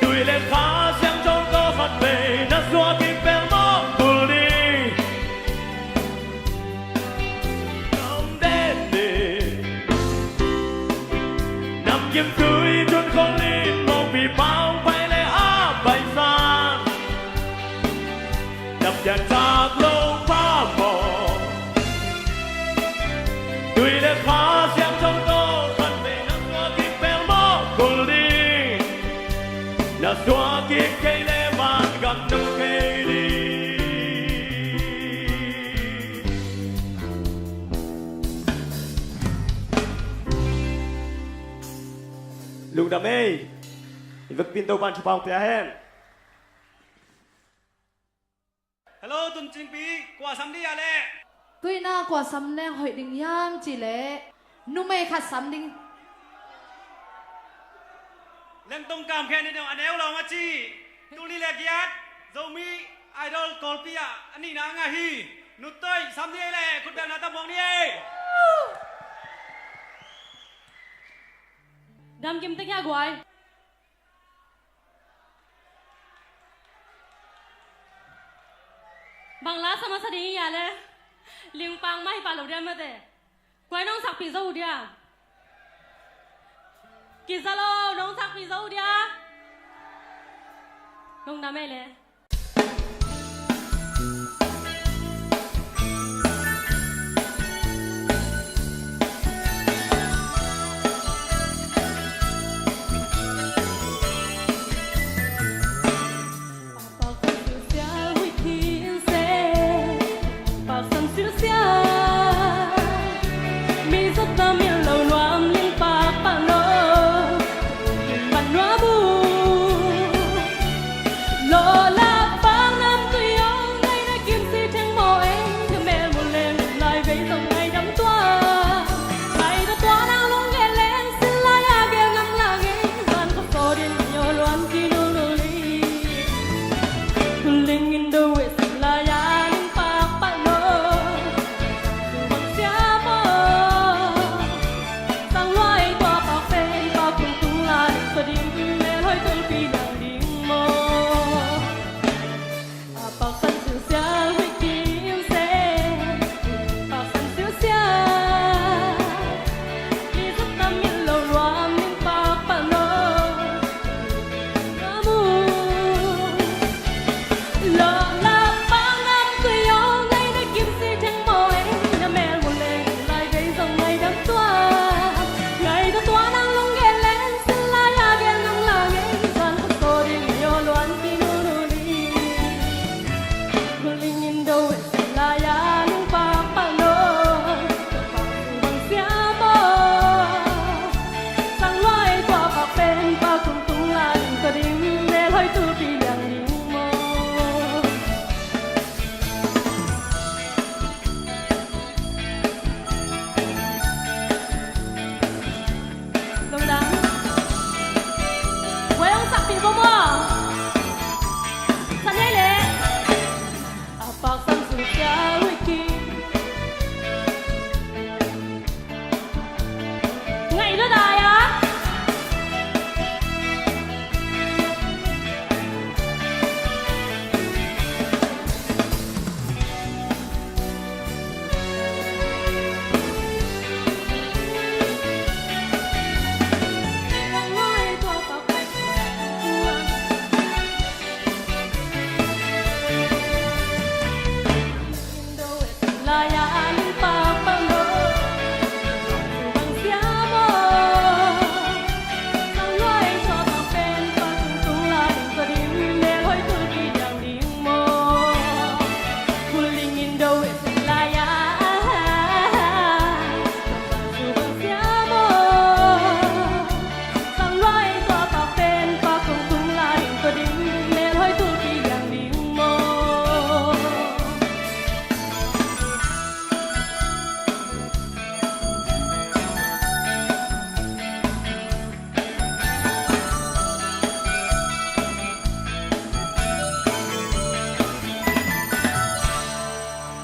Tui le Kha Siangtho tawh khatvei na suak kik pelmawh kul ding. Nuam den ni. Namgimtui Chun Khol in Mopi Pa hong pai le a paisan, na pianthak loh phamawh. Tui le Kha Siangtho tawh khatvei na suak kik pelmawh kul ding. Na suak kik kei le vangam na mu kei ding. Lungdam ei. I vekpi in Topa'n thupha hong pia hen. Hello, tuncingpi, kua sam ding a leh? Tuina kua sam leng hoih ding hiam cih leh numei khat sam ding. Lengtong Kam Khen in a neu lawng a ci. Tul nih le giat Zomi Idol Kawlpi ah a nihna a ngah hi. Nuttoih sam ding ei leh khutbetna tam muang ni ei. Dam kim tek hia guai. Bang la sa masa ding hia le. Lingpang mah hi pah lo diam mate. Guai nong sakpih zo uh dia. Kiza lo nong sakpih zo uh dia. Nong na mei le.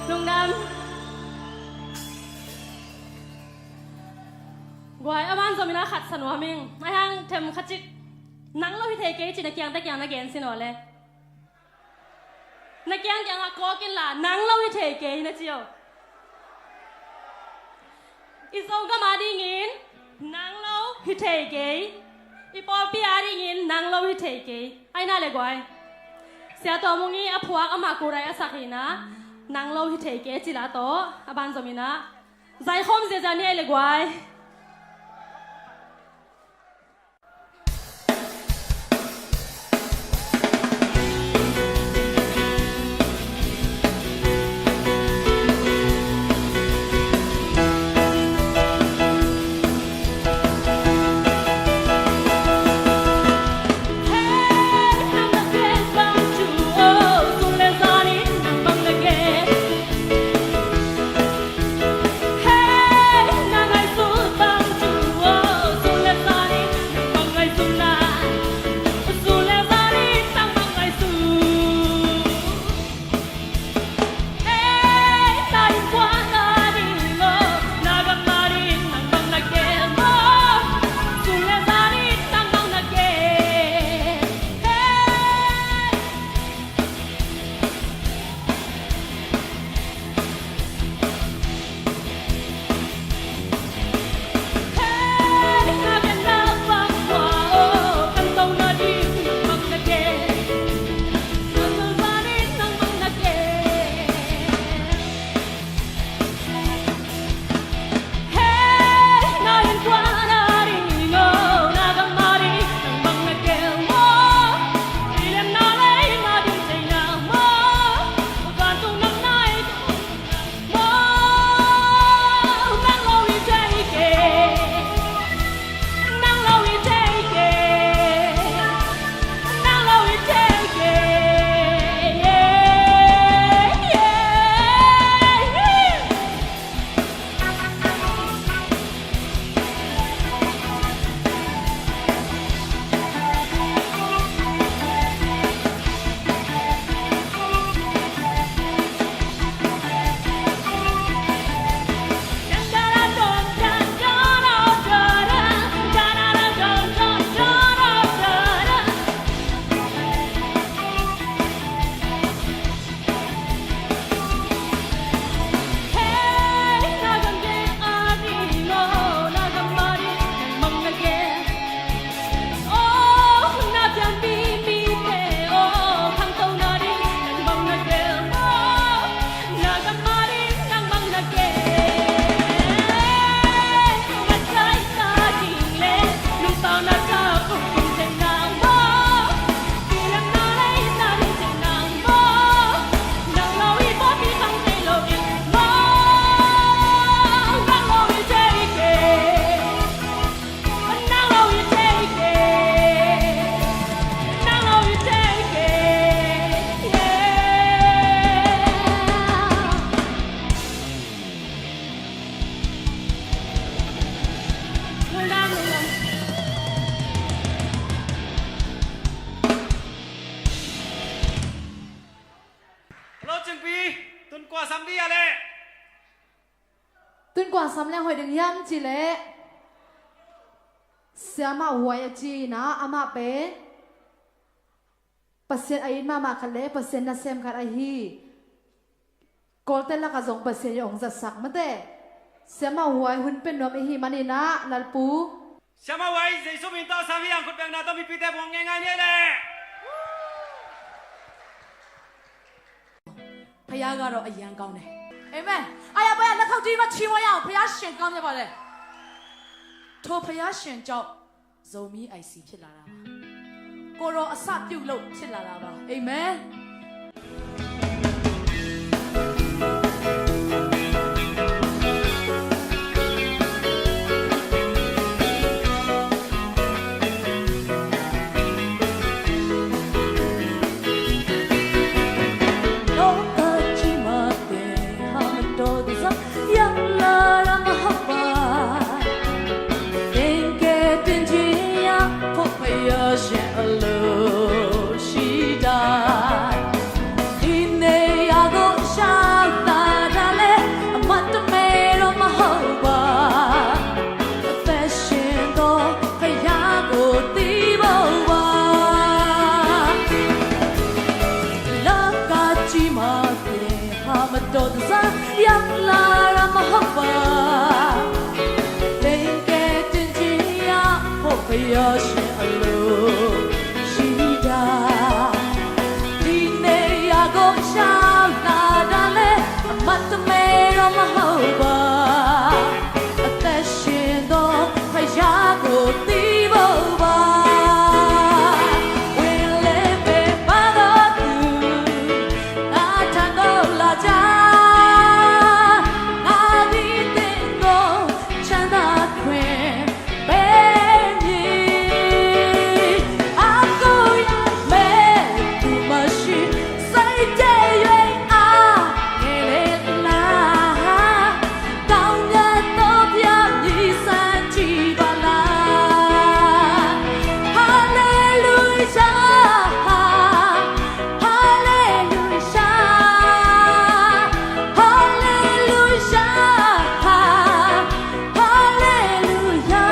Lungdam. Guai, a ban zom in a khat sa nuam ing. Ahi hang them khat cik nang lo hi thei kei ci na kiang ta kiang na gen sin aw le. Na kiang kiang a kawk in la, nang lo hi thei kei na ci aw. I Zogam a dingin nang lo hi thei kei. I pawlpi a dingin nang lo hi thei kei. Ai na le guai. Sia Tawh Mung i a phuak ama kurai a sak hi na, nang lo hi thei kei ci la tawh a ban zom in a zai khawm ziazia ni ai le guai. Hello, Cingpi. Tun kua sam dih a leh? Tun kua sam leng hoih ding hiam cih leh, Siamah Huai a ci-in ah, amah pen Pasian a it mahmah khat le Pasian nasem khat ahi. Kawlte lakah zong Pasian in hong zatsak mate. Siamah Huai hun pia nuam i hih manin ah, Lalpu. Siamah Huai, Jesu min tawh sam hi hang, khut bekna tawh mipite buang ngeingai ni ei leh. Phaya ga rawh a hiang kau ne. ။ အာမင်။ အားရပါရဲ့။ လက်ခုပ်တီးပြီး ချီးမွမ်းရအောင်။ ဘုရားရှင်ကောင်းမြတ်ပါတယ်။ ထိုဘုရားရှင်ကြောင့် ဇိုမီး အိုင်စီ ဖြစ်လာတာပါ။ ကိုယ်တော်အစပြုလို့ ဖြစ်လာတာပါ။ အာမင်။ လောကကြီးမှာ သင်ဟာ မတော်တဆ ရောက်လာတာ မဟုတ်ပါ။ သင်ကယ်တင်ခြင်းရဖို့ ဘုရားရှင် အလိုရှိတာ။ ဒီနေရာကို ရောက်လာတာလည်း အမှတ်တမဲ့တော့ မဟုတ်ပါ။ အသက်ရှင်သော ဘုရားကို သိဖို့ပါ။ လောကကြီးမှာ သင်ဟာ မတော်တဆ ရောက်လာတာ မဟုတ်ပါ။ သင်ကယ်တင်ခြင်းရဖို့ ဘုရားရှင် အလိုရှိတာ။ ဒီနေရာကို ရောက်လာတာလည်း အမှတ်တမဲ့တော့ မဟုတ်ပါ။ အသက်ရှင်သော ဘုရားကို သိဖို့ပါ။ ဝင်လေပဲ ပါသောသူ ငါထံသို့လာကြ။ ငါသည်သင့်ကို ချမ်းသာခွင့်ပေးမည်။ အားကိုးရမယ့်သူမရှိ၊ စိတ်ကြွ၍ အားငယ်လေလား။ ကောင်းမြတ်သောဘုရား မြင်ဆန်းကြည့်ပါလား။ ဟာလေလုယာ၊ ဟာလေလုယာ၊ ဟာလေလုယာ၊ ဟာလေလုယာ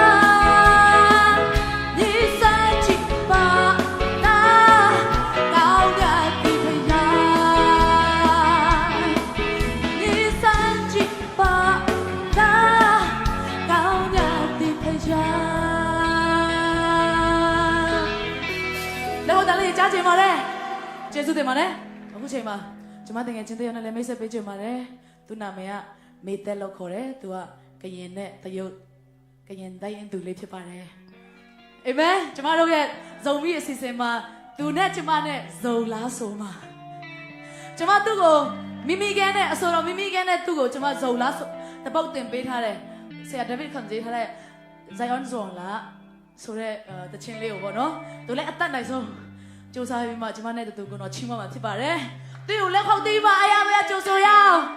။ မြင်ဆန်းကြည့်ပါလား၊ ကောင်းမြတ်သူဘုရား။ မြင်ဆန်းကြည့်ပါလား၊ ကောင်းမြတ်သူဘုရား။ လက်ကို သံလေး ကြားချင်ပါတယ်။ ကျေးဇူးတင်ပါတယ်။ အခုချိန်မှာ ကျွန်မ သူငယ်ချင်းတစ်ယောက်နဲ့လည်း မိတ်ဆက်ပေးချင်ပါတယ်။ သူ့နာမည်က မေသက်လို့ခေါ်တယ်။ သူက ကရင်နဲ့တရုတ် ကရင်တိုင်းရင်းသူလေး ဖြစ်ပါတယ်။ အာမင်။ ကျွန်မတို့ရဲ့ ဇိုမီးအစီအစဉ်မှာ သူနဲ့ကျွန်မနဲ့ ဇိုလါစိုမှာ ကျွန်မသူ့ကို မီမီခဲနဲ့ အဆိုတော် မီမီခဲနဲ့ သူ့ကို ကျွန်မ ဇိုလါစို တစ်ပုဒ်သင်ပေးထားတယ်။ ဆရာ ဒေးဗစ် ခွန် ရေးထားတဲ့ ဇိုင်းဇွန်လ ဆိုတဲ့ အဲ သီချင်းလေးကိုပေါ့နော်၊ သူလည်း အတတ်နိုင်ဆုံး ကြိုးစားပြီးမှ ကျွန်မနဲ့တူတူ ကိုယ်တော်ချီးမွမ်းမှာ ဖြစ်ပါတယ်။ သူ့ကို လက်ခုပ်တီးပြီးမှ အယံအယံ ကြိုဆိုရအောင်။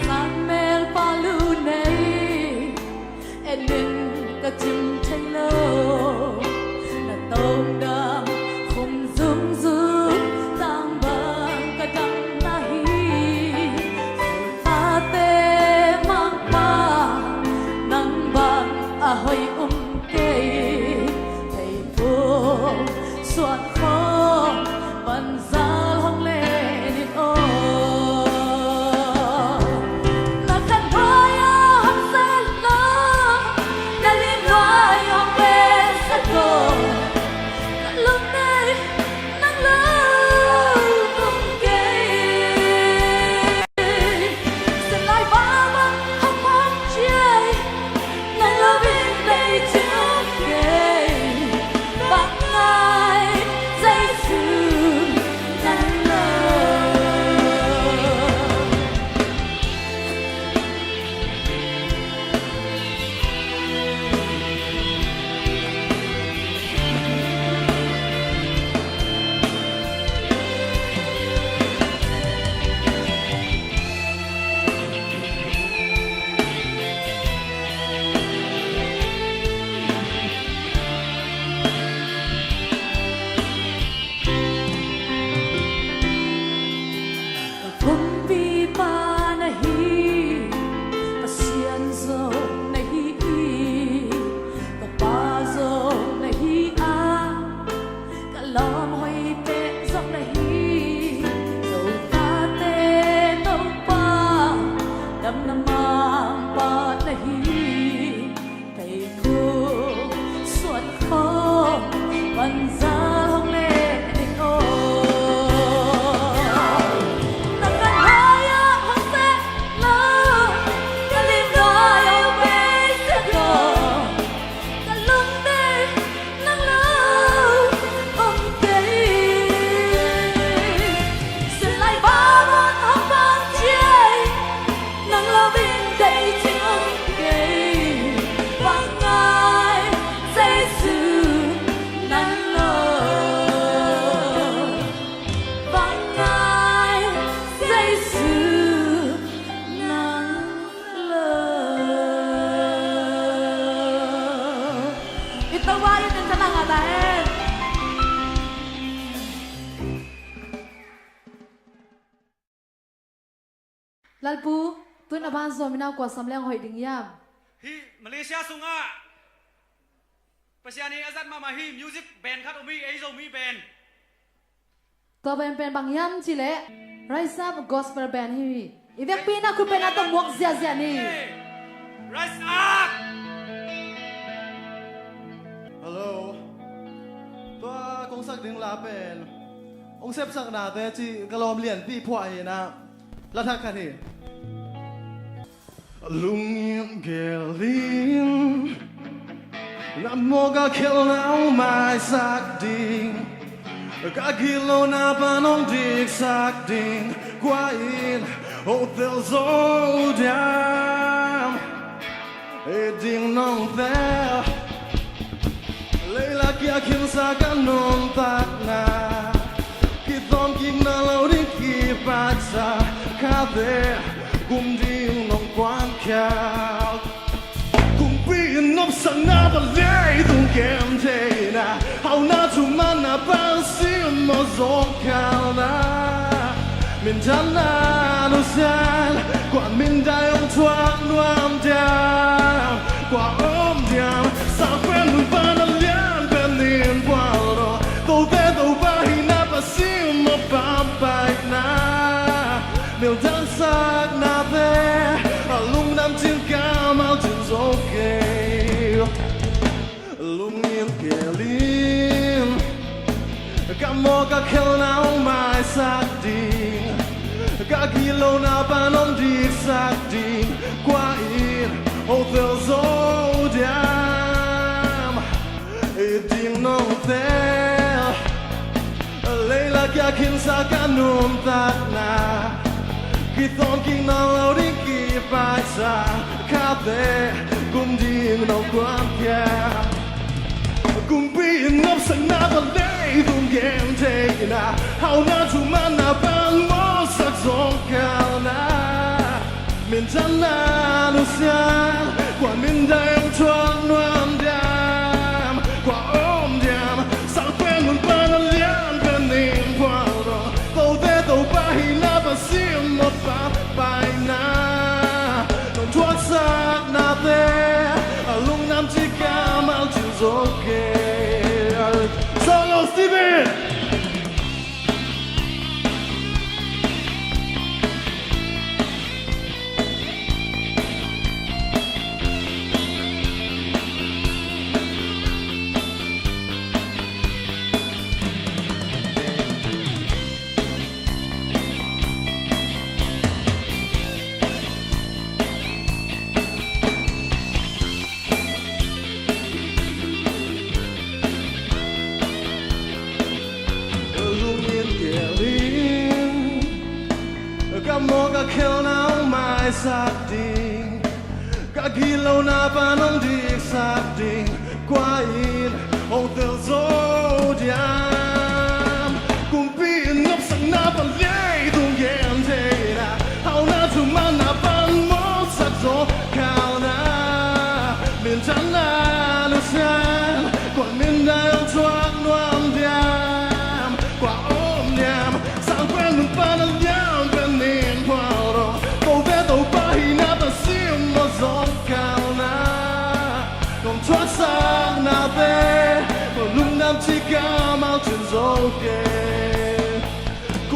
Samuel ပါလူး nei, e nin ka cim thei lo. Na tawmdam khum zungzung, tang bang ka dam na hi. Tate Mangpa, nang bang a hoih um kei. Thei phung suan khawng pan zal hong len in aw. Na khan nuai a hong sat lo, na lim nuai hong pen sat lo. Ka lung nei Na hi, Zotate Topa, damna mangpa na hi, kei khut suan khawm, vanzal hong leh ding aw. Na khanghai ah hong seh lo, ka limgai ah hong beiset lo, ka lungte nang lo om kei. Sinlai vamon hong pang ciai, nang lo in deih cing om kei. Vang ngai Jesu nang lo, vang ngai Jesu nang lo. Ito wa in in tanang ata en. Lalpu, tun a ban zuam in a kua sam leng hoih ding hiam? Hih Malaysia sungah Pasian in a zat mahmah hi, music band khat om hi, ei Zomi band. Tua band pen bang hiam cih leh Rise Up Gospel Band hi. I vekpi in a khut pen a tawh muak ziahziah ni. Rise up! Hello. Tua kong sak ding la pen hong sepsaknate cih ka lawm lianpi phuah hi in a, la thak khat hi. Lungin gelin, na mawk a khelhna hong maisak ding, ka gilo na pan hong diksak ding, kua in hong tel zo diam? Ei ding nong tel. Leilak kiak khinsa ka nuntakna, kitawm kik nawn lo ding kipaisa, khate kum ding nong kuankhia. Kumpi in nopsakna pan leitung gentheihna, hauhna thumanna pan simmawh zawngkhialna. Minthana nusiat, kua in minthang hong thuak nuam diam? Kua om diam? Sangpen mun pan a lian pen in bual lo, kote Topa hihna pan simmawh pampaihna. Mel dangsaknate a lungdam cin kammal cin zo kei. Lungin gelin, ka mawk a khelhna hong maisak ding, ka gilona pan hong diksak ding, kua in hong tel zo diam? Ei ding nong tel. Leilak kiak khinsa ka nuntakna, kitawm kik nawn lo ding kipaisa, khate kum ding nong kuankhia. Kumpi in nopsakna pan leitung gentheihna, hauhna thumanna pan mawhsak zawngkhialna. Minthana nusiat, kua in minthang hong thuak nuam diam? Kua om diam? Sangpen mun pan a lian pen in bual lo, kote Topa hihna pan simmawh pampaihna. Nong thuaksaknate a lungdam cin kammal cin zo kei. Solo, Stephen! Lungin gelin, ka mawk a khelhna hong maisak ding, ka gilona pan hong diksak ding, kua in hong tel zo diam? Kumpi in nopsakna pan leitung gentheihna, hauhna thumanna pan mawhsak zawngkhialna. Minthana nusiat, kua in minthang hong thuak nuam diam? Kua om diam? Sangpen mun pan a lian pen in bual lo, kote Topa hihna pan simmawh zawngkhialna. Nong thuaksaknate a lungdam cin kammal cin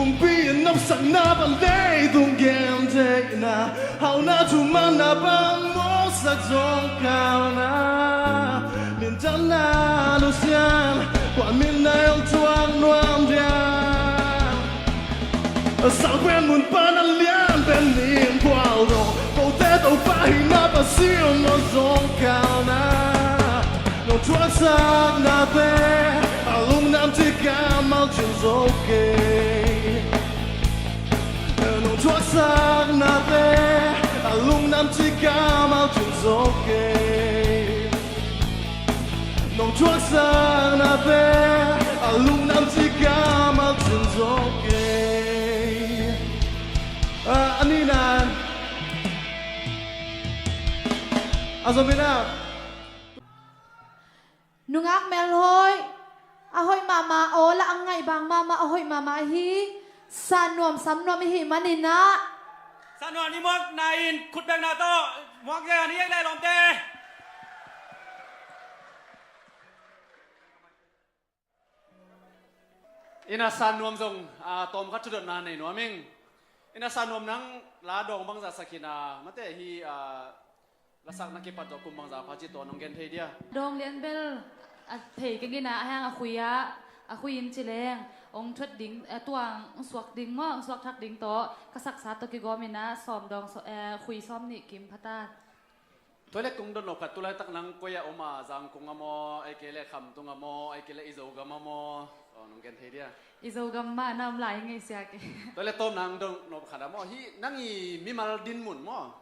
Pumpi nopsakna pan leitung gentheihna, hauhna thumanna pan musak zong kalna, minthangna nusiat, kua min na hong thuak nuam diam? Sangpen mun pan a lian pen nin phual dong, kote Topa hihna pan simmawh zong kalna, nong thuaksaknate a lungdam cih kammal cin zo kei. Nong thuaksaknate a lungdam cih kammal cin zo kei. Nong thuaksaknate a lungdam cih kammal cin zo kei. A, a nihna, a zom in ah. Nungak melhoih a hoih mahmah, aw la a ngaih bang mahmah, a hoih mahmah hi. San nuam sam nuam i hih manin ah, san nuam i muakna in khutbekna tawh muak zia ni ei le lawmte. Ina San Nuam zong, a, tawmkhat thudotna nei nuam ing. Ina San Nuam, nang la dawng bangzah sak hi na, mate hi, a, lasak na kipat tawh kum bangzah pha ci tawh nong gen thei dia? Dawng lian bel a thei keng ina, a hiang a khui ah, a khui in ci leng hong thuat ding, a, tuang hong suak ding maw, hong suak thak ding tawh ka saksa tawh kigawm ina sawm dawng, eh, khui sawm nih kim pha ta. Tua leh kong dot nop khat, tu laitak nang koi ah om a, Zangkong ah maw, ahih kei leh Khamtung ah maw, ahih kei leh i Zogam ah maw? Aw, nong gen thei dia? I Zogam mah na om lai ngei sia kei. Tua leh tawm nang dot nop khat ah maw, hih nang i mimal din mun maw,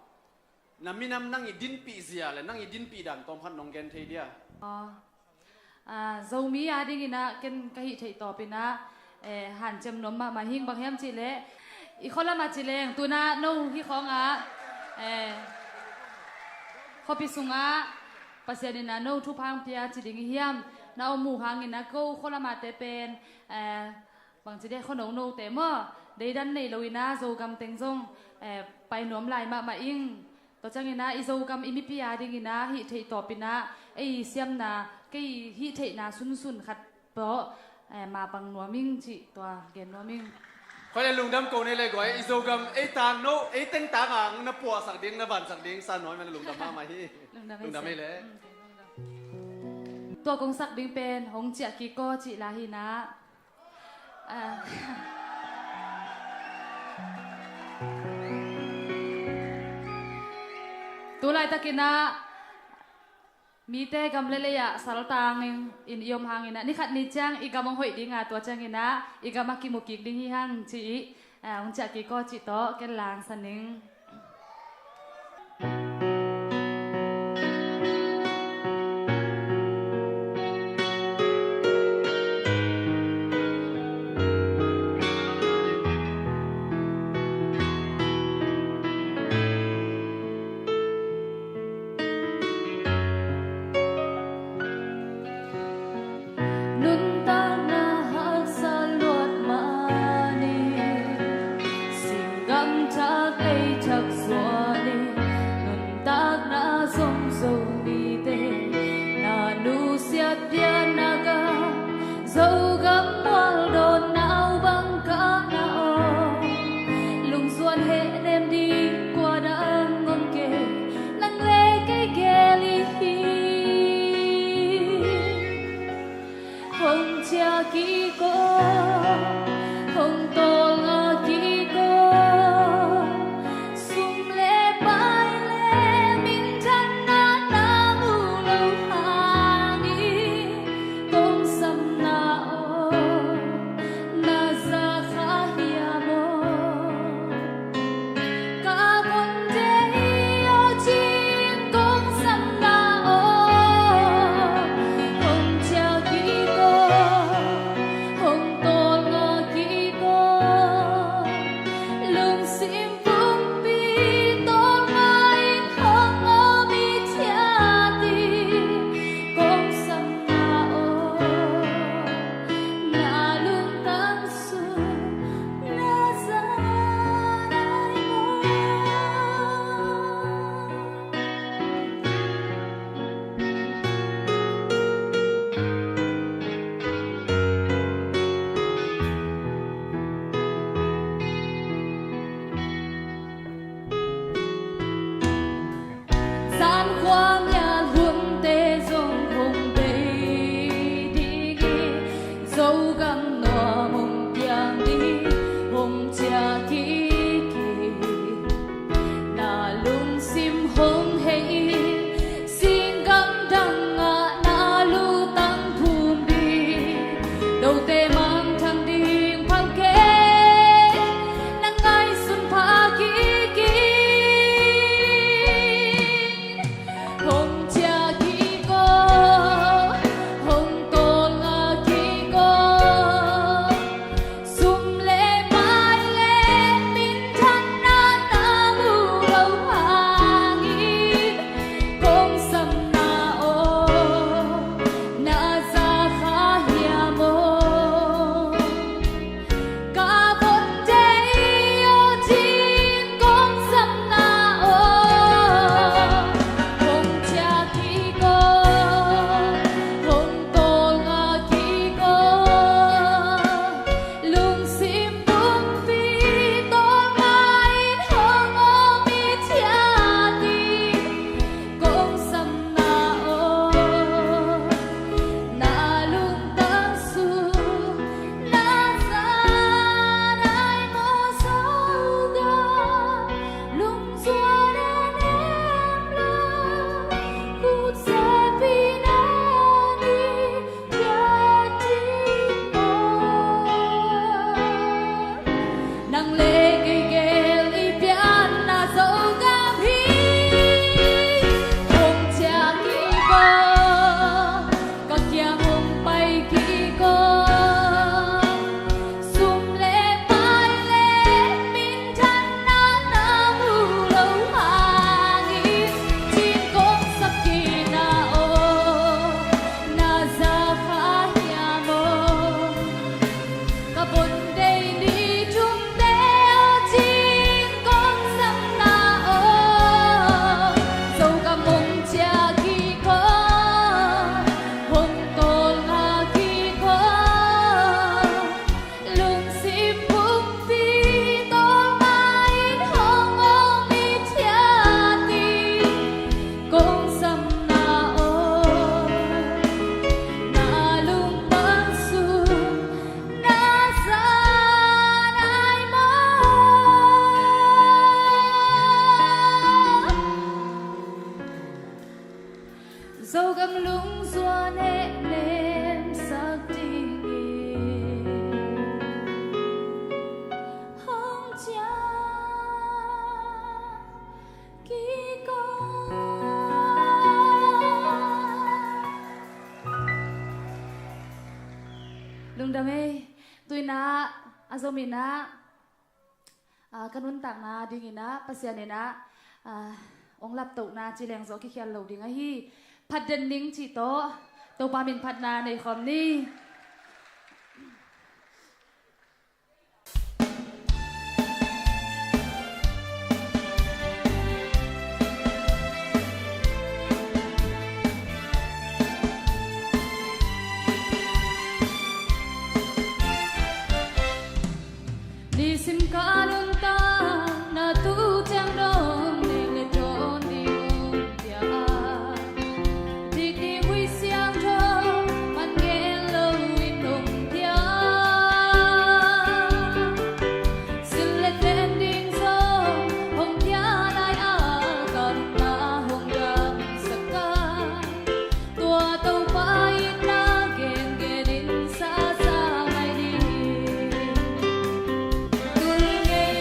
na minam nang i dinpih zia leh nang i dinpih dan tawmkhat nong gen thei dia? Aw. Ah, Zomi a dingin ah ken ka hih theih tawpin ah, eh, hanciam nuam mahmah hing, bang hiam cih leh i khualam ah ci leng, tu-in ah no hih khawng ah, eh, khuapi sungah Pasian in ah no thupha hong pia ci ding i hiam? Na om uh hangin ah ko khualam ah te pen, eh, bangci dia, khuano note maw, deidan nei lo in ah Zogam teng zong, eh, pai nuam lai mahmah ing. Tua ciangin ah i Zogam i mipi a dingin ah hih theih tawpin ah ei siamna, kei hih theihna sunsun khat tawh, eh, mapang nuam ing cih tua gen nuam ing. Koi leh lungdam ko nei leh guai, i Zogam ei tan no, ei teng tang ang na puahsak ding, na vansak ding San Nuam in ah lungdam mahmah hi. Lungdam hi leh. Mm, tua kong sak ding pen Hong Ciah Kik Aw cih la hi in ah. Ah. Tu laitakin ah mite gam leh lei ah saltang in i om hangin ah, ni khat ni ciang i gam hong hoih ding a, tua ciangin ah i gam ah kimu kik ding hi hang ci-in, ah, Hong Ciah Kik Aw cih tawh ken la hong sa ning. Nuntakna haksa luat mahni, singgam thak ei tha Hong piang ding hong ciah kik in, na lungsim hong hei in, singkam dang ah na lutang phum ding, note mangthang ding phal kei, na ngaihsun pha kik in. Hong ciah kik o, hong tawlnga kik o. Sum le pai le minthanna na mu lo hangin, kong sam na aw, na za kha hiam aw? Ka von deih aw cin kong sam na aw, hong ciah kik o, hong tawlnga kik o. Lungsim pumpi tawlnga in hong om i ciah ding kong sam na aw, na lungtang sung na za nai maw Zogam, lungzuan a nem lo, kutsapi na ni Nang le kei gel i pianna Zogam hi. Hong ciah kik o, ka kiang hong pai kik o. Sum le pai le minthanna na mu lo hangin, cin kong sam kik na aw, na za kha hiam aw? Ka von deih ni thumte aw cin kong sam na aw, Zogam hong ciah kik o, hong tawlnga kik o. Lungsim pumpi tawlnga in hong om i ciah ding kong sam na aw, na lungtang sung na za nai maw? Zogam lungzuan hehnemsak dingin hong ciah kik o. Lungdam ei. Tu-in ah, a zom in ah, ah, ka nuntakna dingin ah Pasian in ah, ah, hong laptohna ci leng zaw kikhial lo ding ahi. Phat den ning cih tawh Topa min phatna nei khawm ni. Nisim ka nuntakna tu ciang dong nek le dawn ding om pia a, dik ding Khui Siangtho man gen lo in om pia. Sil le ten ding zong hong pia lai a, gamta hong gamsak a, tua Topa itna gengen in sasa mai ni. Tul ngen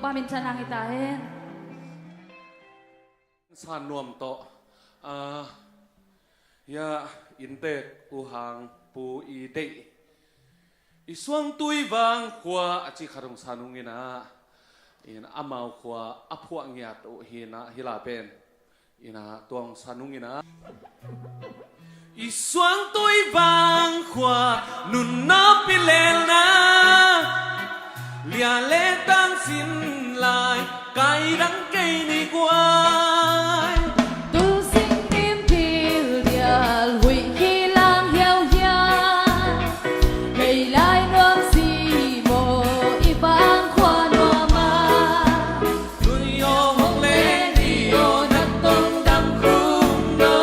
Amen. Thanang hi ta hen. San nuam tawh. Ah, ya, inntek uh hang pu i deih. I suangtui vang khua a ci khat hong san ung inah, in amau khua a phuah ngiat uh hi inah, hi la pen inah tua hong san ung inah. I suangtui vang khua nunna pilelna, lia le tang sin lai, kai dang kei ni guai. Tul sing kim pil dial, huih kilang hiauhiau, kei lai nuam si maw, i vang khua nuam a. Nui aw hong le ni aw, na tong dam khum lo.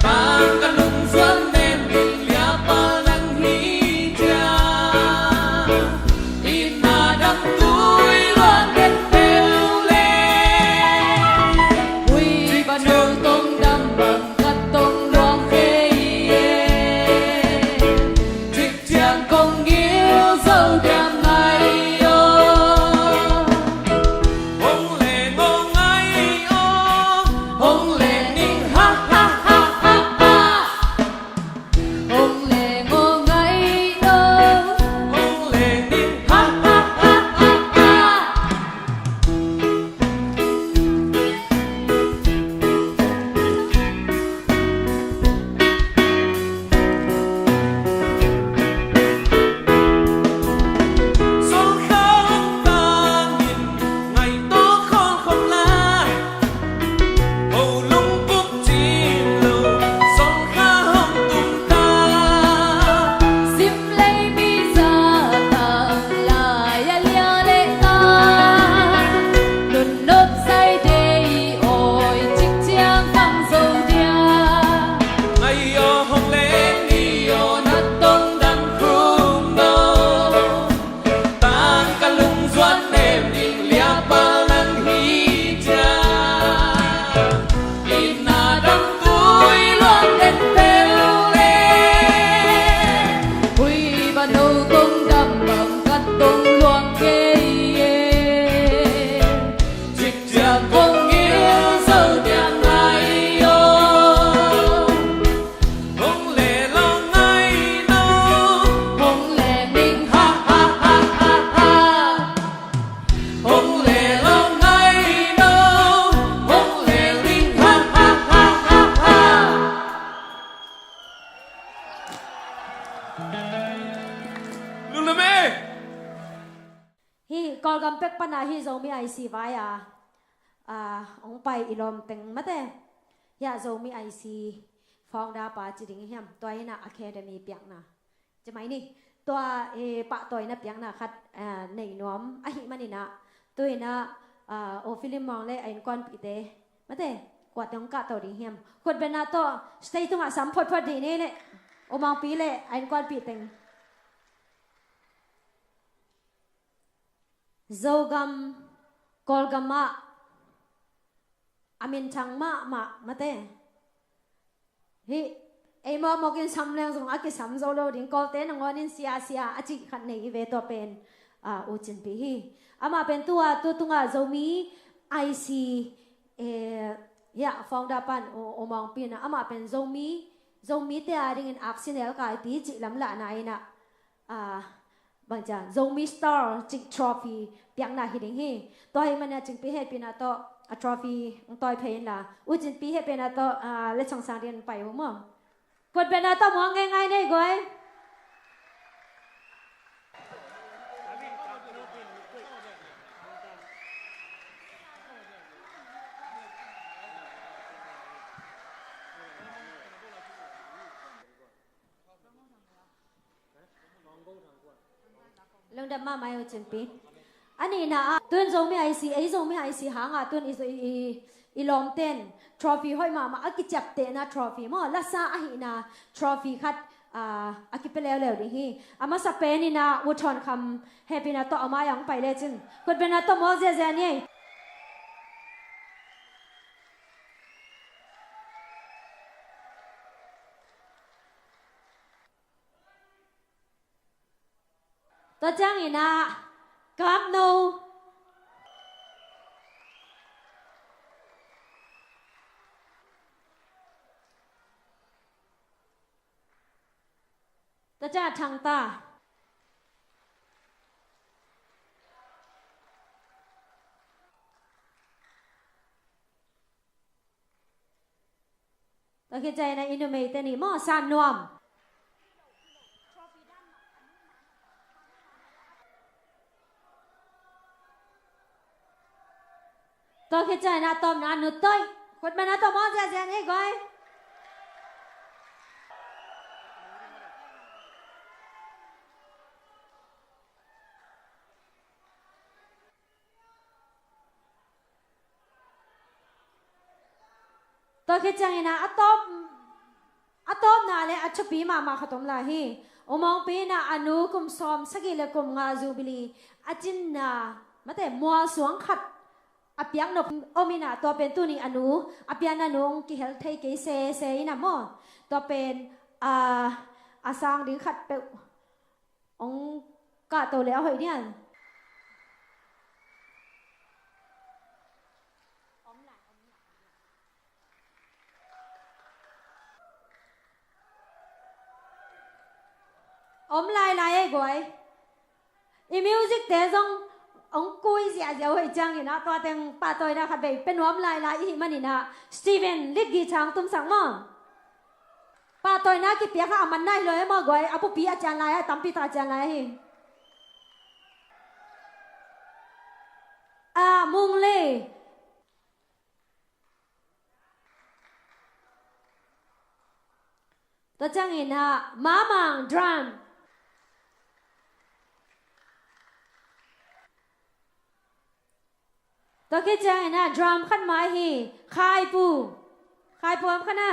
Tang ka lungzuan nem ding lia pal nang hi cia. Inn a dam tui luang den peuh le. Ui, pa no tong dam bang ka tong luang kei e. Ciang kong gil zo diam ngai aw. Hong leng aw ngai aw. Hong leng ning ha ha ha ha ha. Hong leng aw ngai aw. Hong leng ning ha ha ha ha ha. Nop sai dei awi cik ciang tang zo dia. Ngai aw hong leng ni aw na tong dam khum lo. Tang ka lungzuan nem ding lia pal nang hi cia. Inn a dam tui luang den peuh le. Hui ba no tong dam bang ka tong luang kei e. Cik ciang kong gil zo diam ngai aw. Hong le lo ngai no. Hong le ning ha ha ha ha ha. Hong le lo ngai no. Hong le ning ha ha ha ha ha. Lulame. Hih Kawlgam pek pana hih Zomi I C vai a, a, hong pai i lawmteng mate. Hiah Zomi I C founder pa ci ding hiam, tua inah academy piakna. Ci mai ni, tua, eh, pahtawina piakna khat, a, nei nuam ahih maninah, tu inah, a, aw Filim Muang le a innkuanpihte mate, kuate hong kahto ding hiam. Khutbetna tawh stage tungah sam photphot dih ni le, aw Muangpi le a innkuanpih teng. Zogam, Kawlgam ah a minthang mahmah mate. Hih ei mawkmawk in sam leng zong a kisam zo lo ding, Kawlte nangawn in sia sia a cih khat nei i ve, tua pen, a, U Cin Pi hi. Amah pen tua tu tungah Zomi I C, eh, hiah founder pan aw, aw Muangpi inah amah pen Zomi, Zomite a dingin aksi nelkaipi cih lamlahna inah, a, bangcia Zomi Star cih trophy piakna hi ding hi. Tua hi mania Cin Pi hehpihna tawh a trophy hong tawi phei inla, U Cin Pi hehpihna tawh, a, le changsang dingin pai uh maw. Khutbetna tawh muang ngeingai nei guai. Lungdam mahmah hi U Cin Pi. A nihna ah tun Zomi I C, ei Zomi I C hangah tun i, i, i, i lawmten trophy hoih mahmah a kiciaptehna trophy maw, lasa ahihna trophy khat, a, a kipia leuleu ding hi. A masa pen inah U Thawn Kham hehpihna tawh a mai-ah hong pai lecin khutbetna tawh muak ziahziah ni. Tua ciangin ah Kapno Tua ciang a Thangta. Tua khit ciangin a i numeite nih maw, San Nuam. Tua khit ciangin a tawpna Nu Toih. Khut beng a tawp maw, ziahziah ni guai. Tua khit ciangin a, a tawp, a tawpna le a thupi mahmah khat om lai hi. U Mawngpi in a, a nu kum sawm sagih le kum nga Jubilee a cinna, mate, mualsuang khat a piak nop om in a, tua pen tuni a nu, a pianna nu hong kihel thei kei sese in a maw. Tua pen, a, a sang ding khat peuh hong kahto le a hoih diam. Om lailai ei guai. I music te zong hong kui ziahziah uh ei ciangin a, tua teng pahtawina khat vei pe nuam lailai i hih manin a, Steven Lik Gi Chang tumsak maw. Pahtawina kipiak a, a man nai lo e maw guai, a pupi a cian lai a, tampi tak a cian lai ahi. A Mung Lei. Tua ciangin a Mamang drum. Tua khit ciangin a drum khat mai hi, Khaipu. Khaipu am khan a.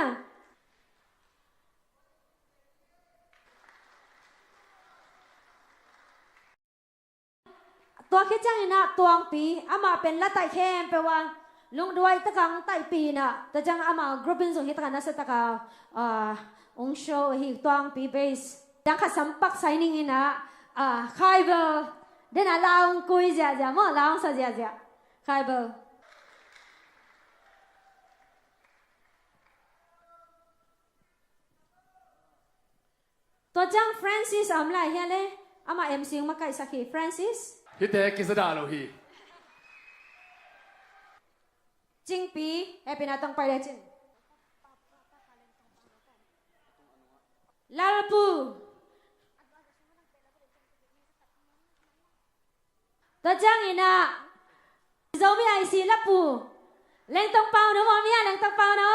Tua khit ciangin a Tuangpi, amah pen la taih khempeuh a lungduai tak a hong taihpih in a, tua ciang amah group in zong hi tak a nasia tak a, ah, hong show hi, Tuangpi bass. Dang khat sampak signing in a, ah, Khaibel, den a la hong kui ziahziah maw, la hong sa ziahziah. Khaibel. Tua ciang Francis a om lai hia le, amah M C hong makaihsak hi, Francis. Hihte kizadah lo hi. Cingpi, hehpihna tawh hong pai le cin. Lalpu. Tua ciangin a, Zomi I C lapu, Lengtong Pau No maw, mi a Lengtong Pau No.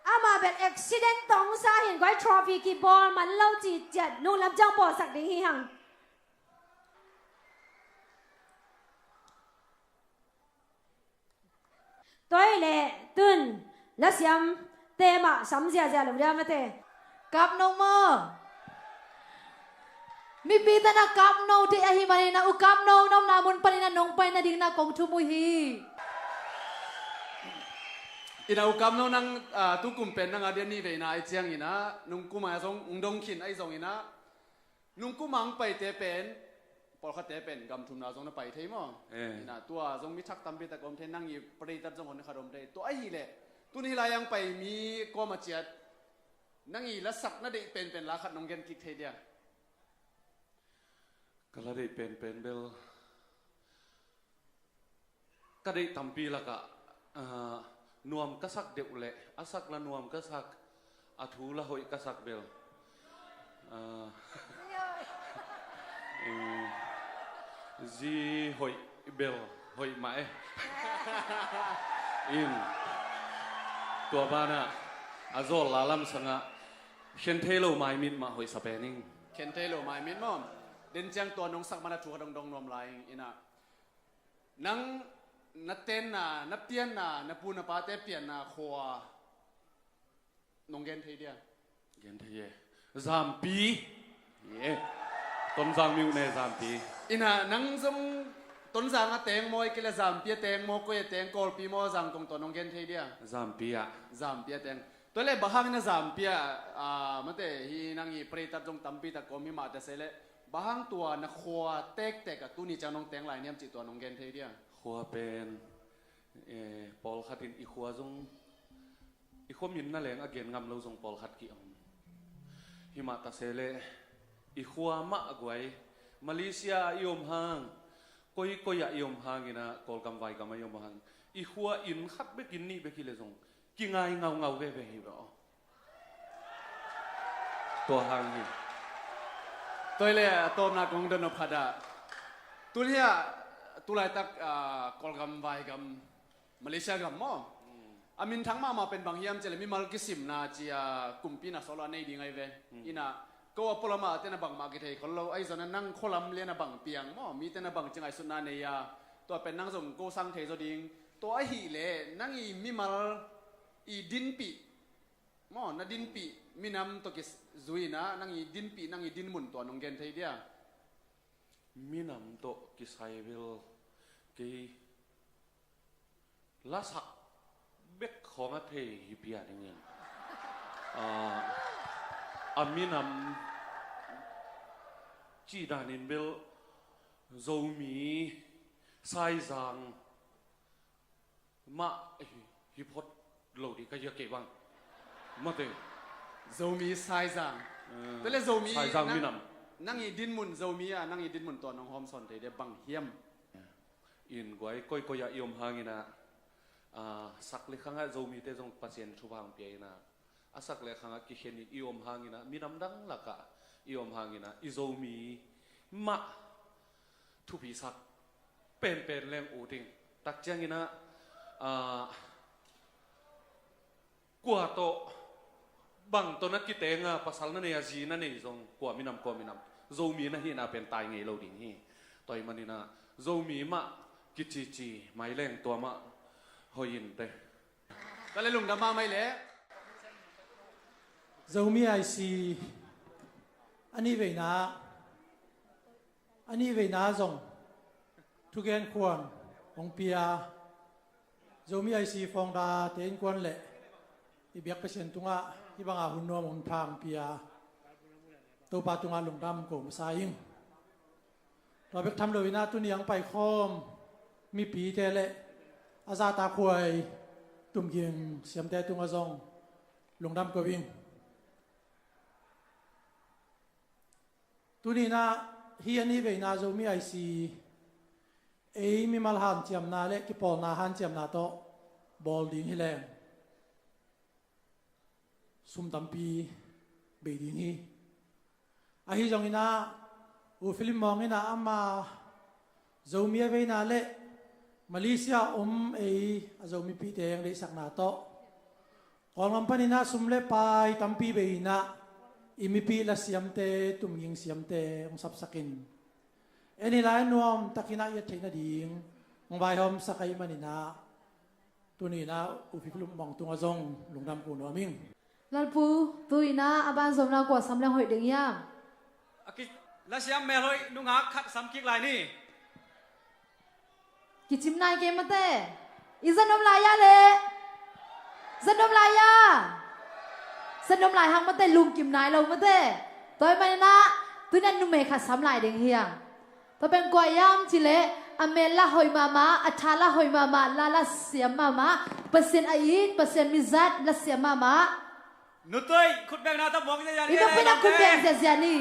Amah bel accident tawh hong sa hi in guai, trophy kibawl man lo ci ciat, nunglam ciang bawlsak ding hi hang. Tua hi leh tun lasiamte mah sam ziahziah lo dia mate. Kap No maw? Mipi tan a Kap No thei ahih manin a, U Kap No nopna mun panin a nong pai nading na kong thum uh hi. Ina U Kap No nang, ah, tukum pen nang a dia nih veina ahi ciangin a, nungkum a zong hong dong khin ahi zongin a, nungkum a hong paite pen, pawlkhatte pen gam thumna zong na pai thei maw? Eh. Ina tua zong mi thak tampi tak om thei, nang i paritat zong hon khat om thei. Tua ahih leh tuni lai a hong pai mi kawm a ciat, nang i lasak na deih penpen la khat nong gen kik thei dia? Ka la deih penpen bel, ka deih tampi lakah, ah, nuam ka sak deuh leh, a sak la nuam ka sak, a thu la hoih ka sak bel. Ah, eh, zi hoih bel, hoih mah e. In, tua banah, a zawl la lam sangah, khen thei lo maimit mah hoih sa pen ing. Khen thei lo maimit maw? Den ciang tua nong sak man a thu khat dong dong nuam lai ing, ina. Nang na tenna, na pianna, na pu na pate pianna khua nong gen thei dia? Gen thei e. Zampi. Ye. Tonzang mi uh ne Zampi. Ina nang zong Tonzang a teng maw, i kile Zampi a teng maw, koi a teng, Kawlpi maw, Zangkong tawh nong gen thei dia? Zampi ah. Zampi a teng. Tua leh bang hangin a Zampi ah, ah, mate hi nang i paritat zong tampi tak kawm hi mah ta se leh, bang hang tua na khua tektek ah tuni ciang nong teng lai niam cih tua nong gen thei dia? Khua pen, eh, pawlkhat in i khua zong, i khua min na leng a gen ngam lo zong pawlkhat ki om. Himah ta se leh i khua mah guai, Malaysia ah i om hang, koikoi ah i om hangin ah, Kawlgam vaigam ah i om hang, i khua inn khat bek, inn nih bek hi leh zong kingai ngaungau veve hi lo. Tua hang hi. Tua hi leh a tawpna kong dot nop khat ah, tu hi a, tu laitak, ah, Kawlgam vaigam, Malaysia gam maw? A minthang mahmah pen bang hiam cih leh mimal kisimna ci a kumpi na sawlawh a nei ding ahi ve. Inn ah ko a pualam ah te na bangmah kithei khol lo, ahi zongin nang khualam lian a bang piang maw, mite na bangci ngaihsutna nei a, tua pen nang zong ko sang thei zaw ding. Tua ahih leh nang i mimal i dinpih maw, na dinpih minam tawh kizui in ah, nang i dinpih, nang i dinmun tua nong gen thei dia? Minam tawh kisai bel kei lasak bek khawng a thei hi pia dingin, ah, a minam cih danin bel Zomi, Saizang mah hi, hi phot lo ding ka hi a, kei bang. Mate. Zomi, Saizang. Eh, tua leh Zomi, Saizang nang, minam. Nang i dinmun, Zomi ah nang i dinmun tua nong hawmsawn thei dia bang hiam? Inn guai koikoi ah i om hangin ah, ah, sak le khang ah Zomite zong Pasian thupha hong pia in ah, a sak le khang ah kikhen in i om hangin ah, minam dang lakah i om hangin ah, i Zomi mah thupisak penpen leng ut ing. Tak ciangin ah, ah, kua tawh, bang tawh na kiteng a, pasal na nei a, zi na nei zong, kua minam, kua minam, Zomi na hihna pen tai ngei lo ding hi. Tua ahih manin ah Zomi mah kicici mai leng tua mah hoih in teh. Ka le lungdam mahmah leh. Zomi I C a nih veina, a nih veina zong thugen khuan hong pia, Zomi I C founder te innkuan leh i biak Pasian tungah hih banga hun nuam hong thang pia Topa tungah lungdam ko masa ing. Tua bek tham loin ah tuni a hong paikhawm mipite leh a zahtakhuai Tumging siamte tungah zong lungdam ko ing. Tuni in ah hih a nih veina Zomi I C ei mimal hanciamna leh kipawlna hanciamna tawh bawl ding hi leng sum tampi bei ding hi. Ahi zongin ah U Philip Mawng in ah ama Zomi a veina leh Malaysia om ei a Zomipihte hong deihsakna tawh Kawlgam panin ah sum le pai tampi bei in ah i mipih lasiamte, Tumging siamte hong sapsak in, en i lai nuamtakin ah i et theih nading hong vaihawmsak ahih manin ah tuni in ah U Philip Mawng tungah zong lungdam ko nuam ing. Lalpu, tu in ah a banzomna kua sam leng hoih ding hiam? A ki, lasiam melhoih nungak khat sam kik lai ni. Kicim nai kei mate. I za nuam lai a le. Za nuam lai a. Za nuam lai hang mate, lungkim nai lo mate. Tua ahih manin ah tuni in ah numei khat sam lai ding hiam? Tua pen kua hiam cih leh a mel la hoih mahmah, a tha la hoih mahmah, la la siam mahmah, Pasian a it, Pasian mizat la siam mahmah. Nutui, khut bengna tawh muang ziazia ni. I nutui na khut beng ziazia ni.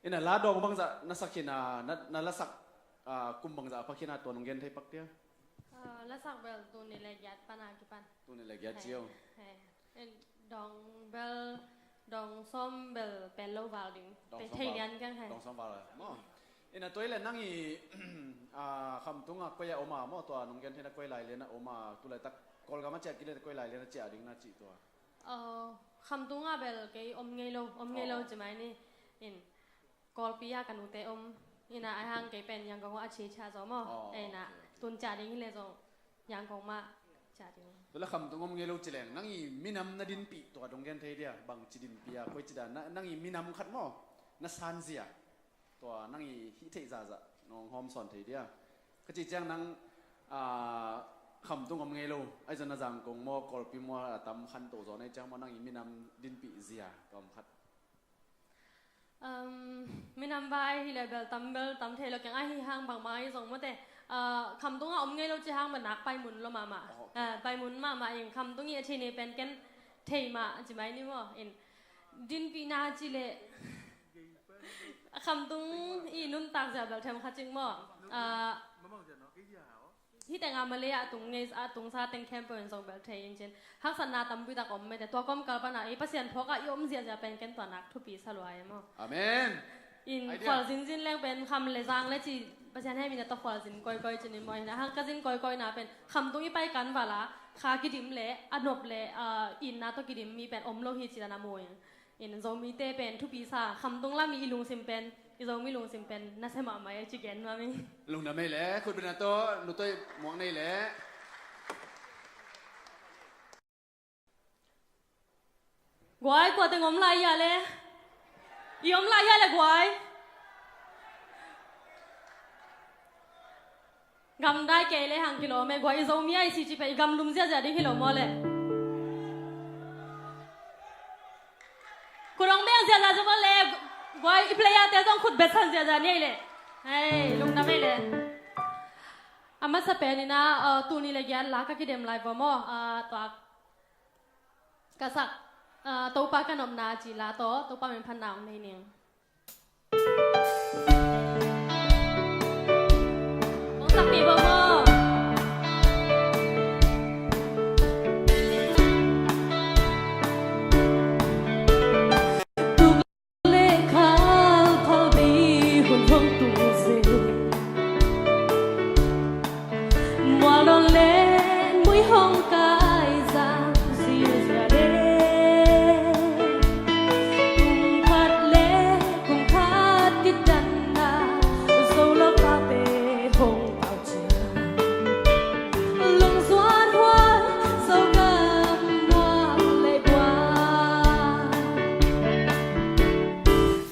Ina la dawng bangzah na sak khin a, na, na la sak, ah, kum bangzah a pha khin a, tua nong gen thei pak dia? Ah, la sak bel tul nih le giat pan a kipan. Tul nih le giat ci o. He, he. En, dawng bel, dawng sawm bel pel lo val ding. Dawng sawm val. Thei lian keng he. Dawng sawm val. Maw. Ina tua hi leh nang i, ah, Khamtung ah koi ah om a maw, tua nong gen thei na koi lai lian ah om a, tu laitak Kawlgam ah ciah kei leh koi lai lian ah ciah ding na cih tua? Oh, Khamtung ah bel kei om ngei lo, om ngei lo ci mai ni. In, Kawlpi ah ka nute om. Ina a hang kei pen Yangon ah a ci ciah zaw maw. Oh, ina, okay, okay. Tun ciah ding hi leh zong Yangon mah ciah ding. Tu leh Khamtung om ngei lo ci leng, nang i minam na dinpih tua dong gen thei dia, bangci dinpih a, koici dan, na, nang i minam khat maw, na sanzia. Tua nang i hih theih zahzah nong hawmsawn thei dia. Ka cih ciang nang, ah, Khamtung om ngei lo, ahi zong na Zangkong maw, Kawlpi maw, a tam khanto zaw na hih ciang maw, nang i minam dinpih zia tua om khat? Um, minam vai hi leh bel tam bel tam thei lo keng, ahi hang bangmah ahi zong mawte. Ah, Khamtung ah om ngei lo ci hang bel nak paimun lo mahmah. Oh, okay. Ah, paimun mahmah ing. Khamtung i a ci ni pen ken thei mah ci mai ni maw. In dinpihna ci leh a khamtung i nuntak zia bel them kha cing maw. Ah, hih teng a Malay a tung ngei a tungsa teng khempeuh in zong bel thei in cin haksatna tampi tak om mete tua kawmkal pan a ei Pasian phawk a i om ziahziah pen ken tua nak thupi sa lua e maw. Amen. In khualzin zin leng pen kham le zang le ci Pasian hemi na tawh khualzin kawikawi cin i maw. Hina hang ka zin kawikawina pen khamtung i pai kan vala kha kidim le a nop le, ah, inna tawh kidim mi pen om lo hi ci dan a mu in. In Zomite pen thupi sa khamtung lam i lungsim pen i Zomi lungsim pen nasia mahmah e ci gen nuam ing. Lungdam ei le khutbetna tawh nutoi muak nei le. Guai, kua teng om lai ia le? I om lai ia le guai? Gamdai kei le hang kilawm e guai, i Zomi a i si ci pia i gamlum ziazia ding hi lo maw le? Khut hong beng ziazia zong le guai, i player te zong khut betsan ziazia ni ei le. Hei, lungdam ei le. A masa pen ina, uh, tuni le giat la ka kidem lai vua maw, uh, tuak ka sak, uh, Topa ka nopna ci la tawh Topa min phatna hong nei ning. Hong sakpih vua maw. Tuk le khal phalbi hun hong tung zel. Mual dawn le mui hong kai zang zilzia le. Kum khat le kum khat kidanna Zolawkpate hong pau ciang. Lungzuan huai Zogam mual le buai.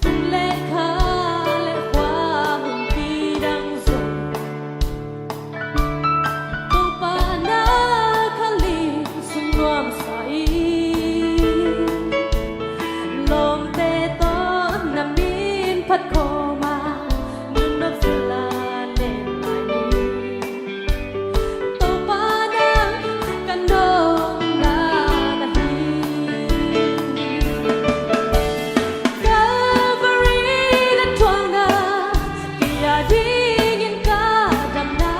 Kum le kha le khua hun kidang zong Topa na kha lim sung nuamsa in. Lawmte tawh na min phat khawm a nunnuam sila nen mai ni. Topa nang ka nopna na hi. Calvary na thuakna kei a dingin ka damna.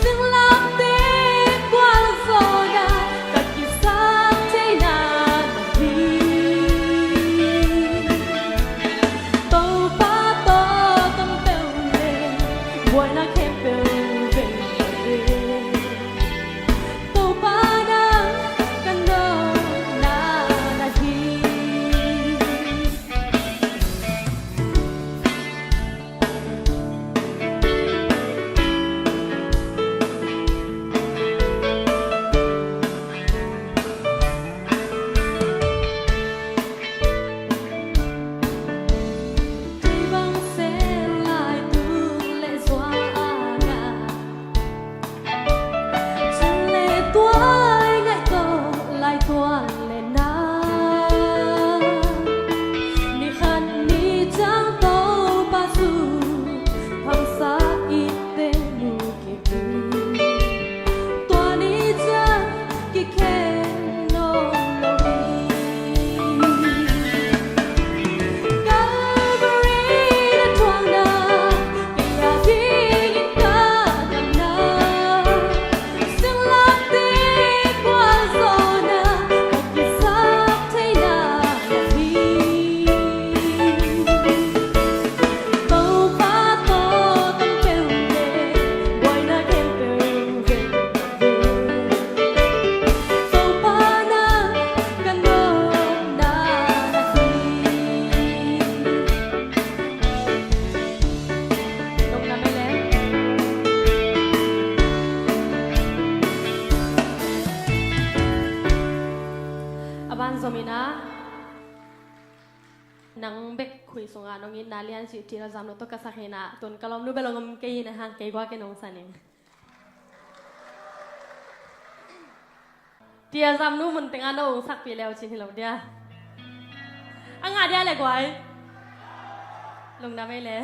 Singlamteh gualzawhna ka kisap theihna na hi. Topa tawh ka peuh le buaina khempeuh vei ka hi. Topa nang ka nopna na hi. Kei bang se lai tung le zua a ngah. Chan le tuai ngaih tawh lai tuan le na. Ni khat ni ciang Topa zu phamsa i te mu kei hi. Tua ni ciang kikhen nawn lo hi. Calvary na thuakna kei a dingin ka damna. Singlamteh gualzawhna ka kisap theihna na hi. Topa tawh ka peuh le buaina khempeuh vei ka hi. Topa nang ka nopna na hi. Nopna mei le. A ban zom ina. Nang bek khui sunga nong itna lian cih thil a zamnu tawh ka sak hina, tun ka lawmnu bel hong om kei hina hang kei gua kei nong sa ning. Tia zamnu mun tenga no ung sakpih leu cin hi lo dia. A ngah dia le guai. Lungdam ei le.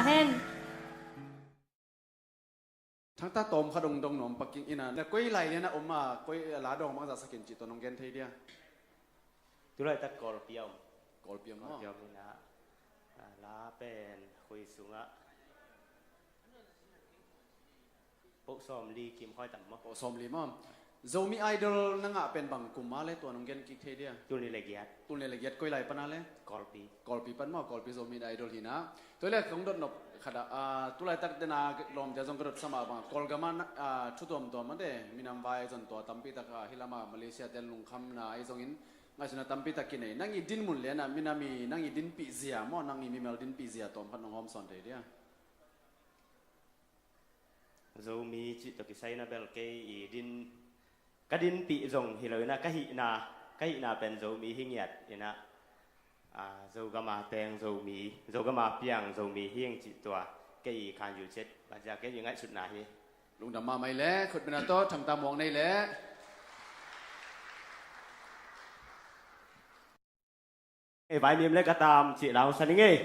Amen. Thangta tawm khat hong dong nuam pak ing. Ina, na koi lai lian a om a, koi la dawng bangzah sak in cih tawh nong gen thei dia? Tu laitak Kawlpi a om. Kawlpi a om maw? Kawlpi a om ina, a, la pen khui sungah. Poh sawmli kim khoi tam maw? Poh sawmli maw? Zomi Idol na ngah pen bang kum a le tua nong gen kik thei dia? Tul nih le giat. Tul nih le giat, koi lai pan a le? Kawlpi. Kawlpi pan maw, Kawlpi Zomi Idol hi na. Tua le kong dot nop khat ah, a, tu laitak den a lawmte zong ka dot sam a bang, Kawlgam ah na, a, thu tuamtuam a de, minam vai zon tua tampi tak a, hi lam ah Malaysia te lungkhamna ahi zongin, ngaihsutna tampi tak kinei. Nang i din mun lian a, minam i, nang i dinpih zia maw, nang i mimal dinpih zia tawm khat nong hawm sawn thei dia? Zomi cih tawh kisai na bel kei i din, ka dinpih zong hi lo ina, ka hihna, ka hihna pen Zomi hi ngiat ina, a, Zogam a teng Zomi, Zogam a piang Zomi hi ing cih tua kei i khan yu cet, bangzia kei i ngaihsutna hi. Lungdam mahmah i le, khut bena tawh, thangta muang nei le. Ei, vaimim le ka tam cih lau sa ning ei.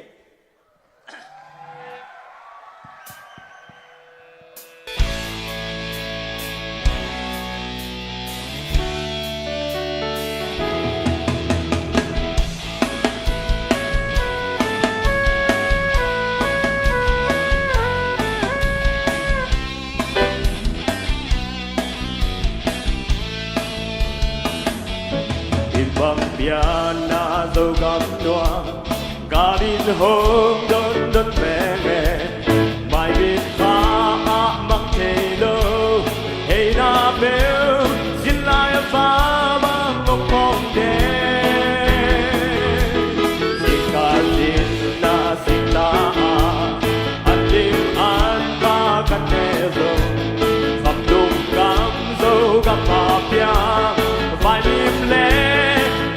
In bang pian na Zogam nuam, galin hong dondon menge. Maibit kha ah mang thei lo, heina peuh zin lai a fa bang ngok khawng de. Sika zin na sita ah, an lim an pa kan ne zong, Khamtung gam Zogam a piang, vaimim le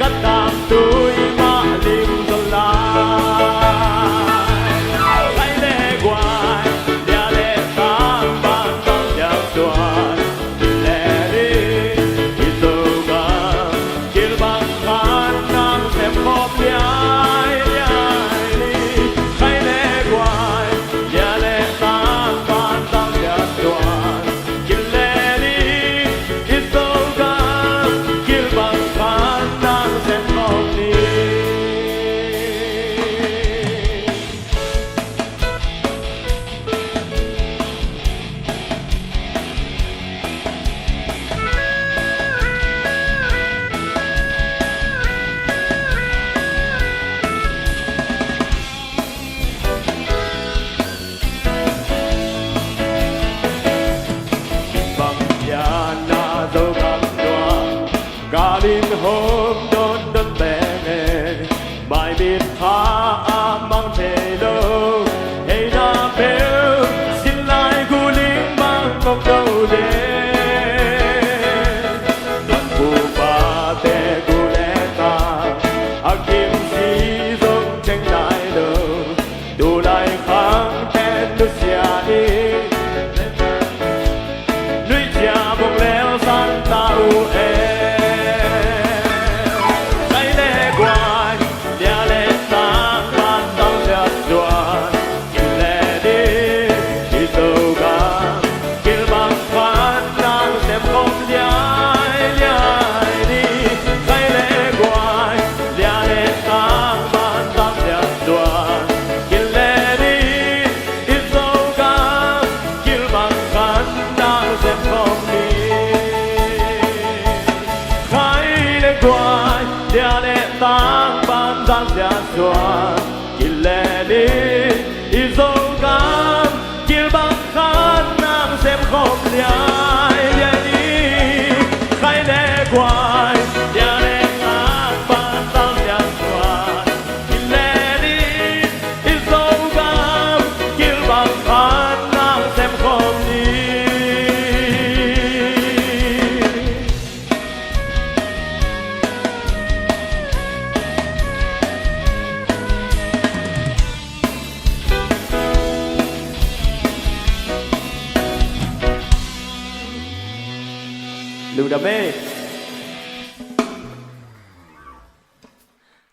ka tam tui mah lim zong lai. Khai le guai, lia le tang, ban tang lia suan, le li, i Zogam, kilbang khan nang sem khop liai liai li. Khai le guai, lia le tang, ban tang lia suan, kil le li, i Zogam, kilbang khan nang sem khop ni. Bang pian na Zogam nuam, galin hong dondon menge. Maibit kha ah mang thei lo, heina peuh zin lai guling bang kong do de. Nang pu pate gu le ta, a kim si zong teng lai lo. Tulai khang ten nusia in, nuih cia bong lel san ta uh e. Khai le guai, lia le tang, ban tang lia suan, kil le li, i Zogam, kilbang khan nang sem khop liai liai li. Khai le guai, lia le tang, ban tang lia suan, kil le li, i Zogam, kilbang khan nang sem khop ni. Khai le guai, lia le tang, ban tang lia suan, kil le li, i Zogam, kilbang khan nang sem khop liai liai ni. Khai le guai, lia le tang, ban tang lia suan, kil le li, i Zogam, kilbang khan nang sem khop ni. Lungdam e.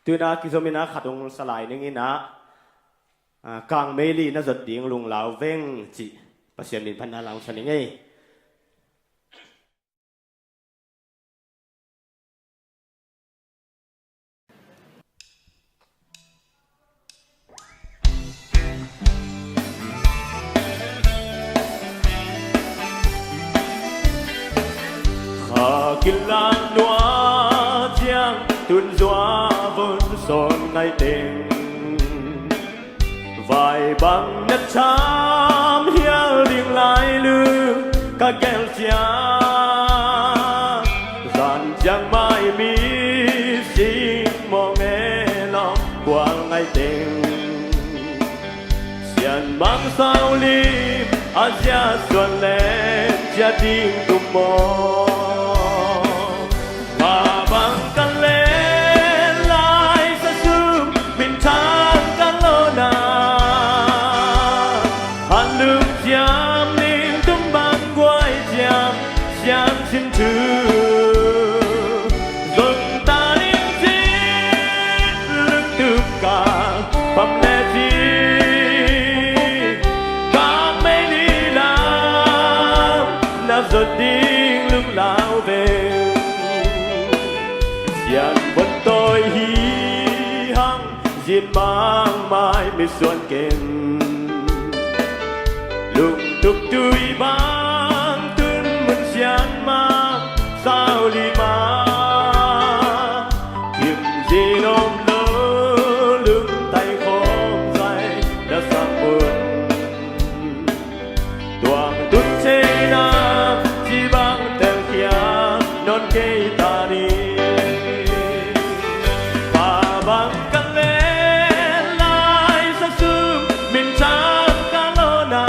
Tu-in ah kizom in ah khat hong sa lai ning in ah, ah, Kang Meili na zot ding lunglau veng cih Pasian min phatna lang sa ning ei. Kha kilang nua ciang tun zua vun sawn ngai teng, vai bang na tham hial ding lai lu ka gel ciang, zan ciang mai mi sing mawng e lawng kual ngai teng, Sian Mang Sau Lim a zia suan le zia ding tum maw? Mah bang ka len lai sa sum min thang ka lona, han lung ciam ning tum bang guai ciam siam sin thu. Zong ta ning ci lungtup ka pam le ci, Kang Meili lam na zot ding lunglau veng. Sian von tawi hi hang zin mang mai mi suan ken. Lungtup tui bang tun mun sian mang sau li ma. Kim zin om lo lungtai khom zai da sang mun. Tuang tun cheina ci bang telkhia non kei ta ni. Pa bang ka len lai sa sum min thang ka lona,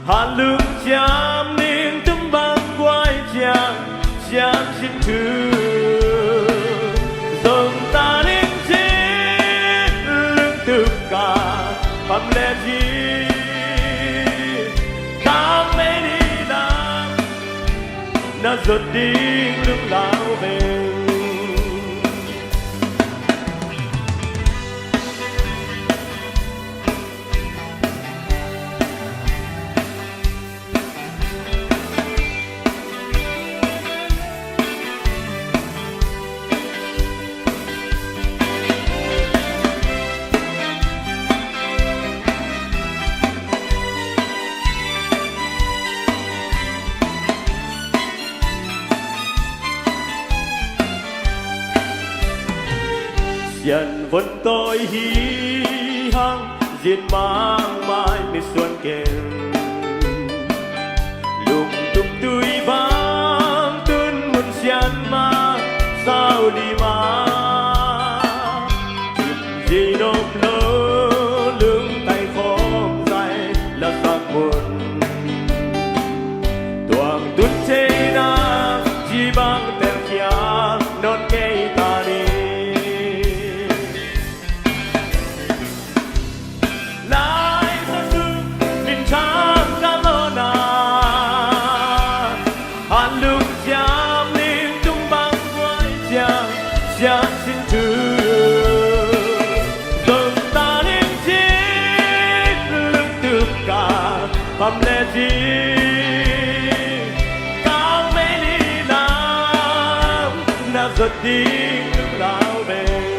han lung ciam ning tum bang guai ciam siam sin thu. Zong ta ning ci lungtup ka pam le ci, Kang Meili lam na zot ding lunglau veng. Sian von tawi hi hang zin mang mai mi suan ken. Lungtup tui bang tun mun sian mang sau li ma. Zin om lo lungtai khom zai la sak mun. Tuang tun cheina ci bang telkhia non kei ta ni. Lai sa sum min thang ka lona, han lung ciam ning tum bang guai ciam siam sin thu. Zong ta ning ci lungtup ka pam le ci, Kang Meili lam na zot ding lunglau veng.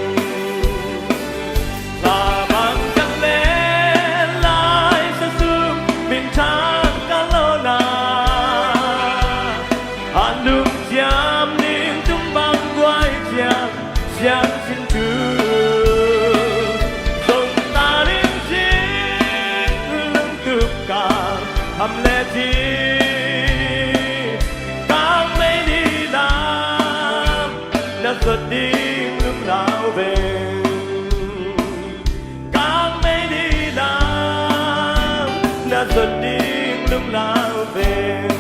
Mah bang ka len lai sa sum min thang ka lona, han lung ciam ning tum bang guai ciam siam sin thu. Zong ta ning ci lungtup ka pam le ci, Kang Meili lam na zot ding lunglau veng. Kang Meili lam na zot ding lunglau veng.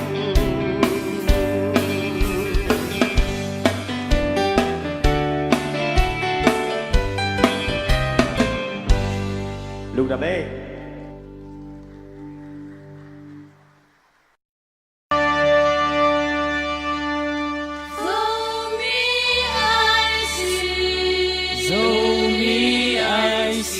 Lungdam ei. Zomi I C. Zomi I C.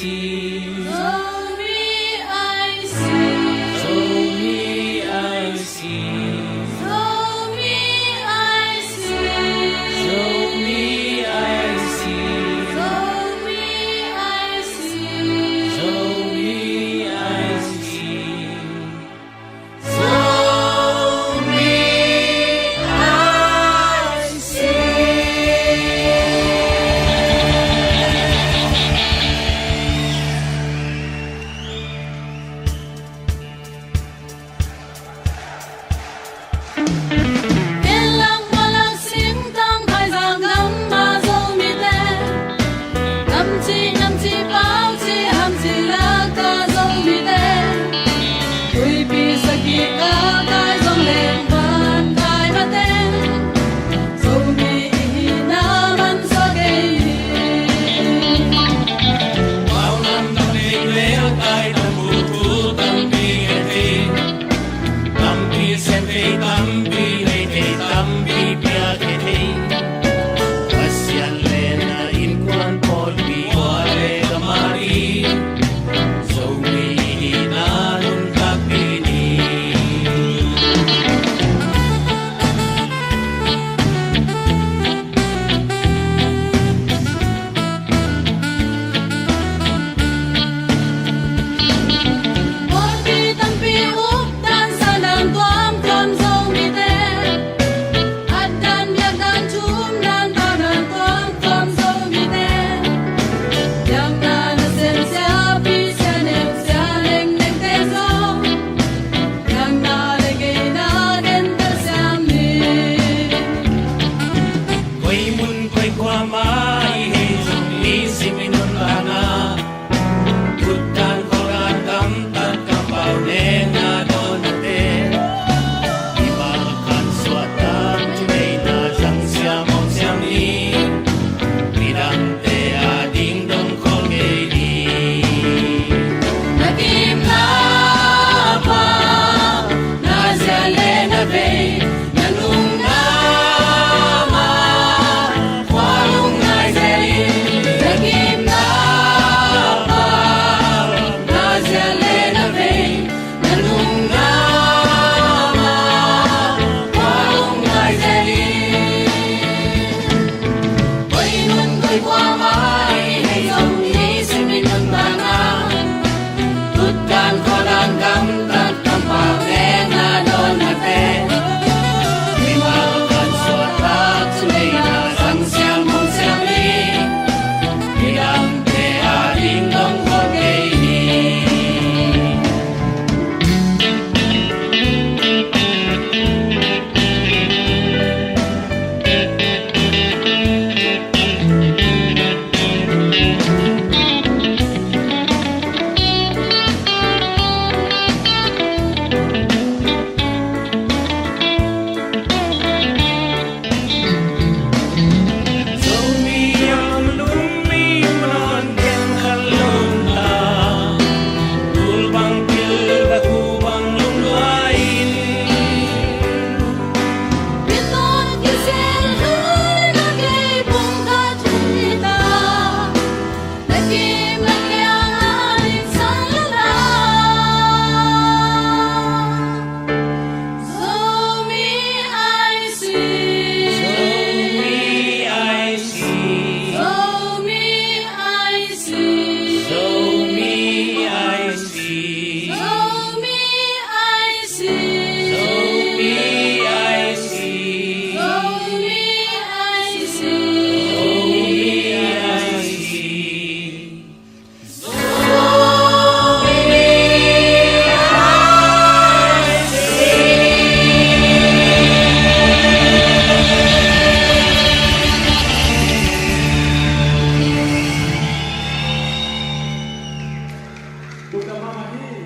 Tua mah hi.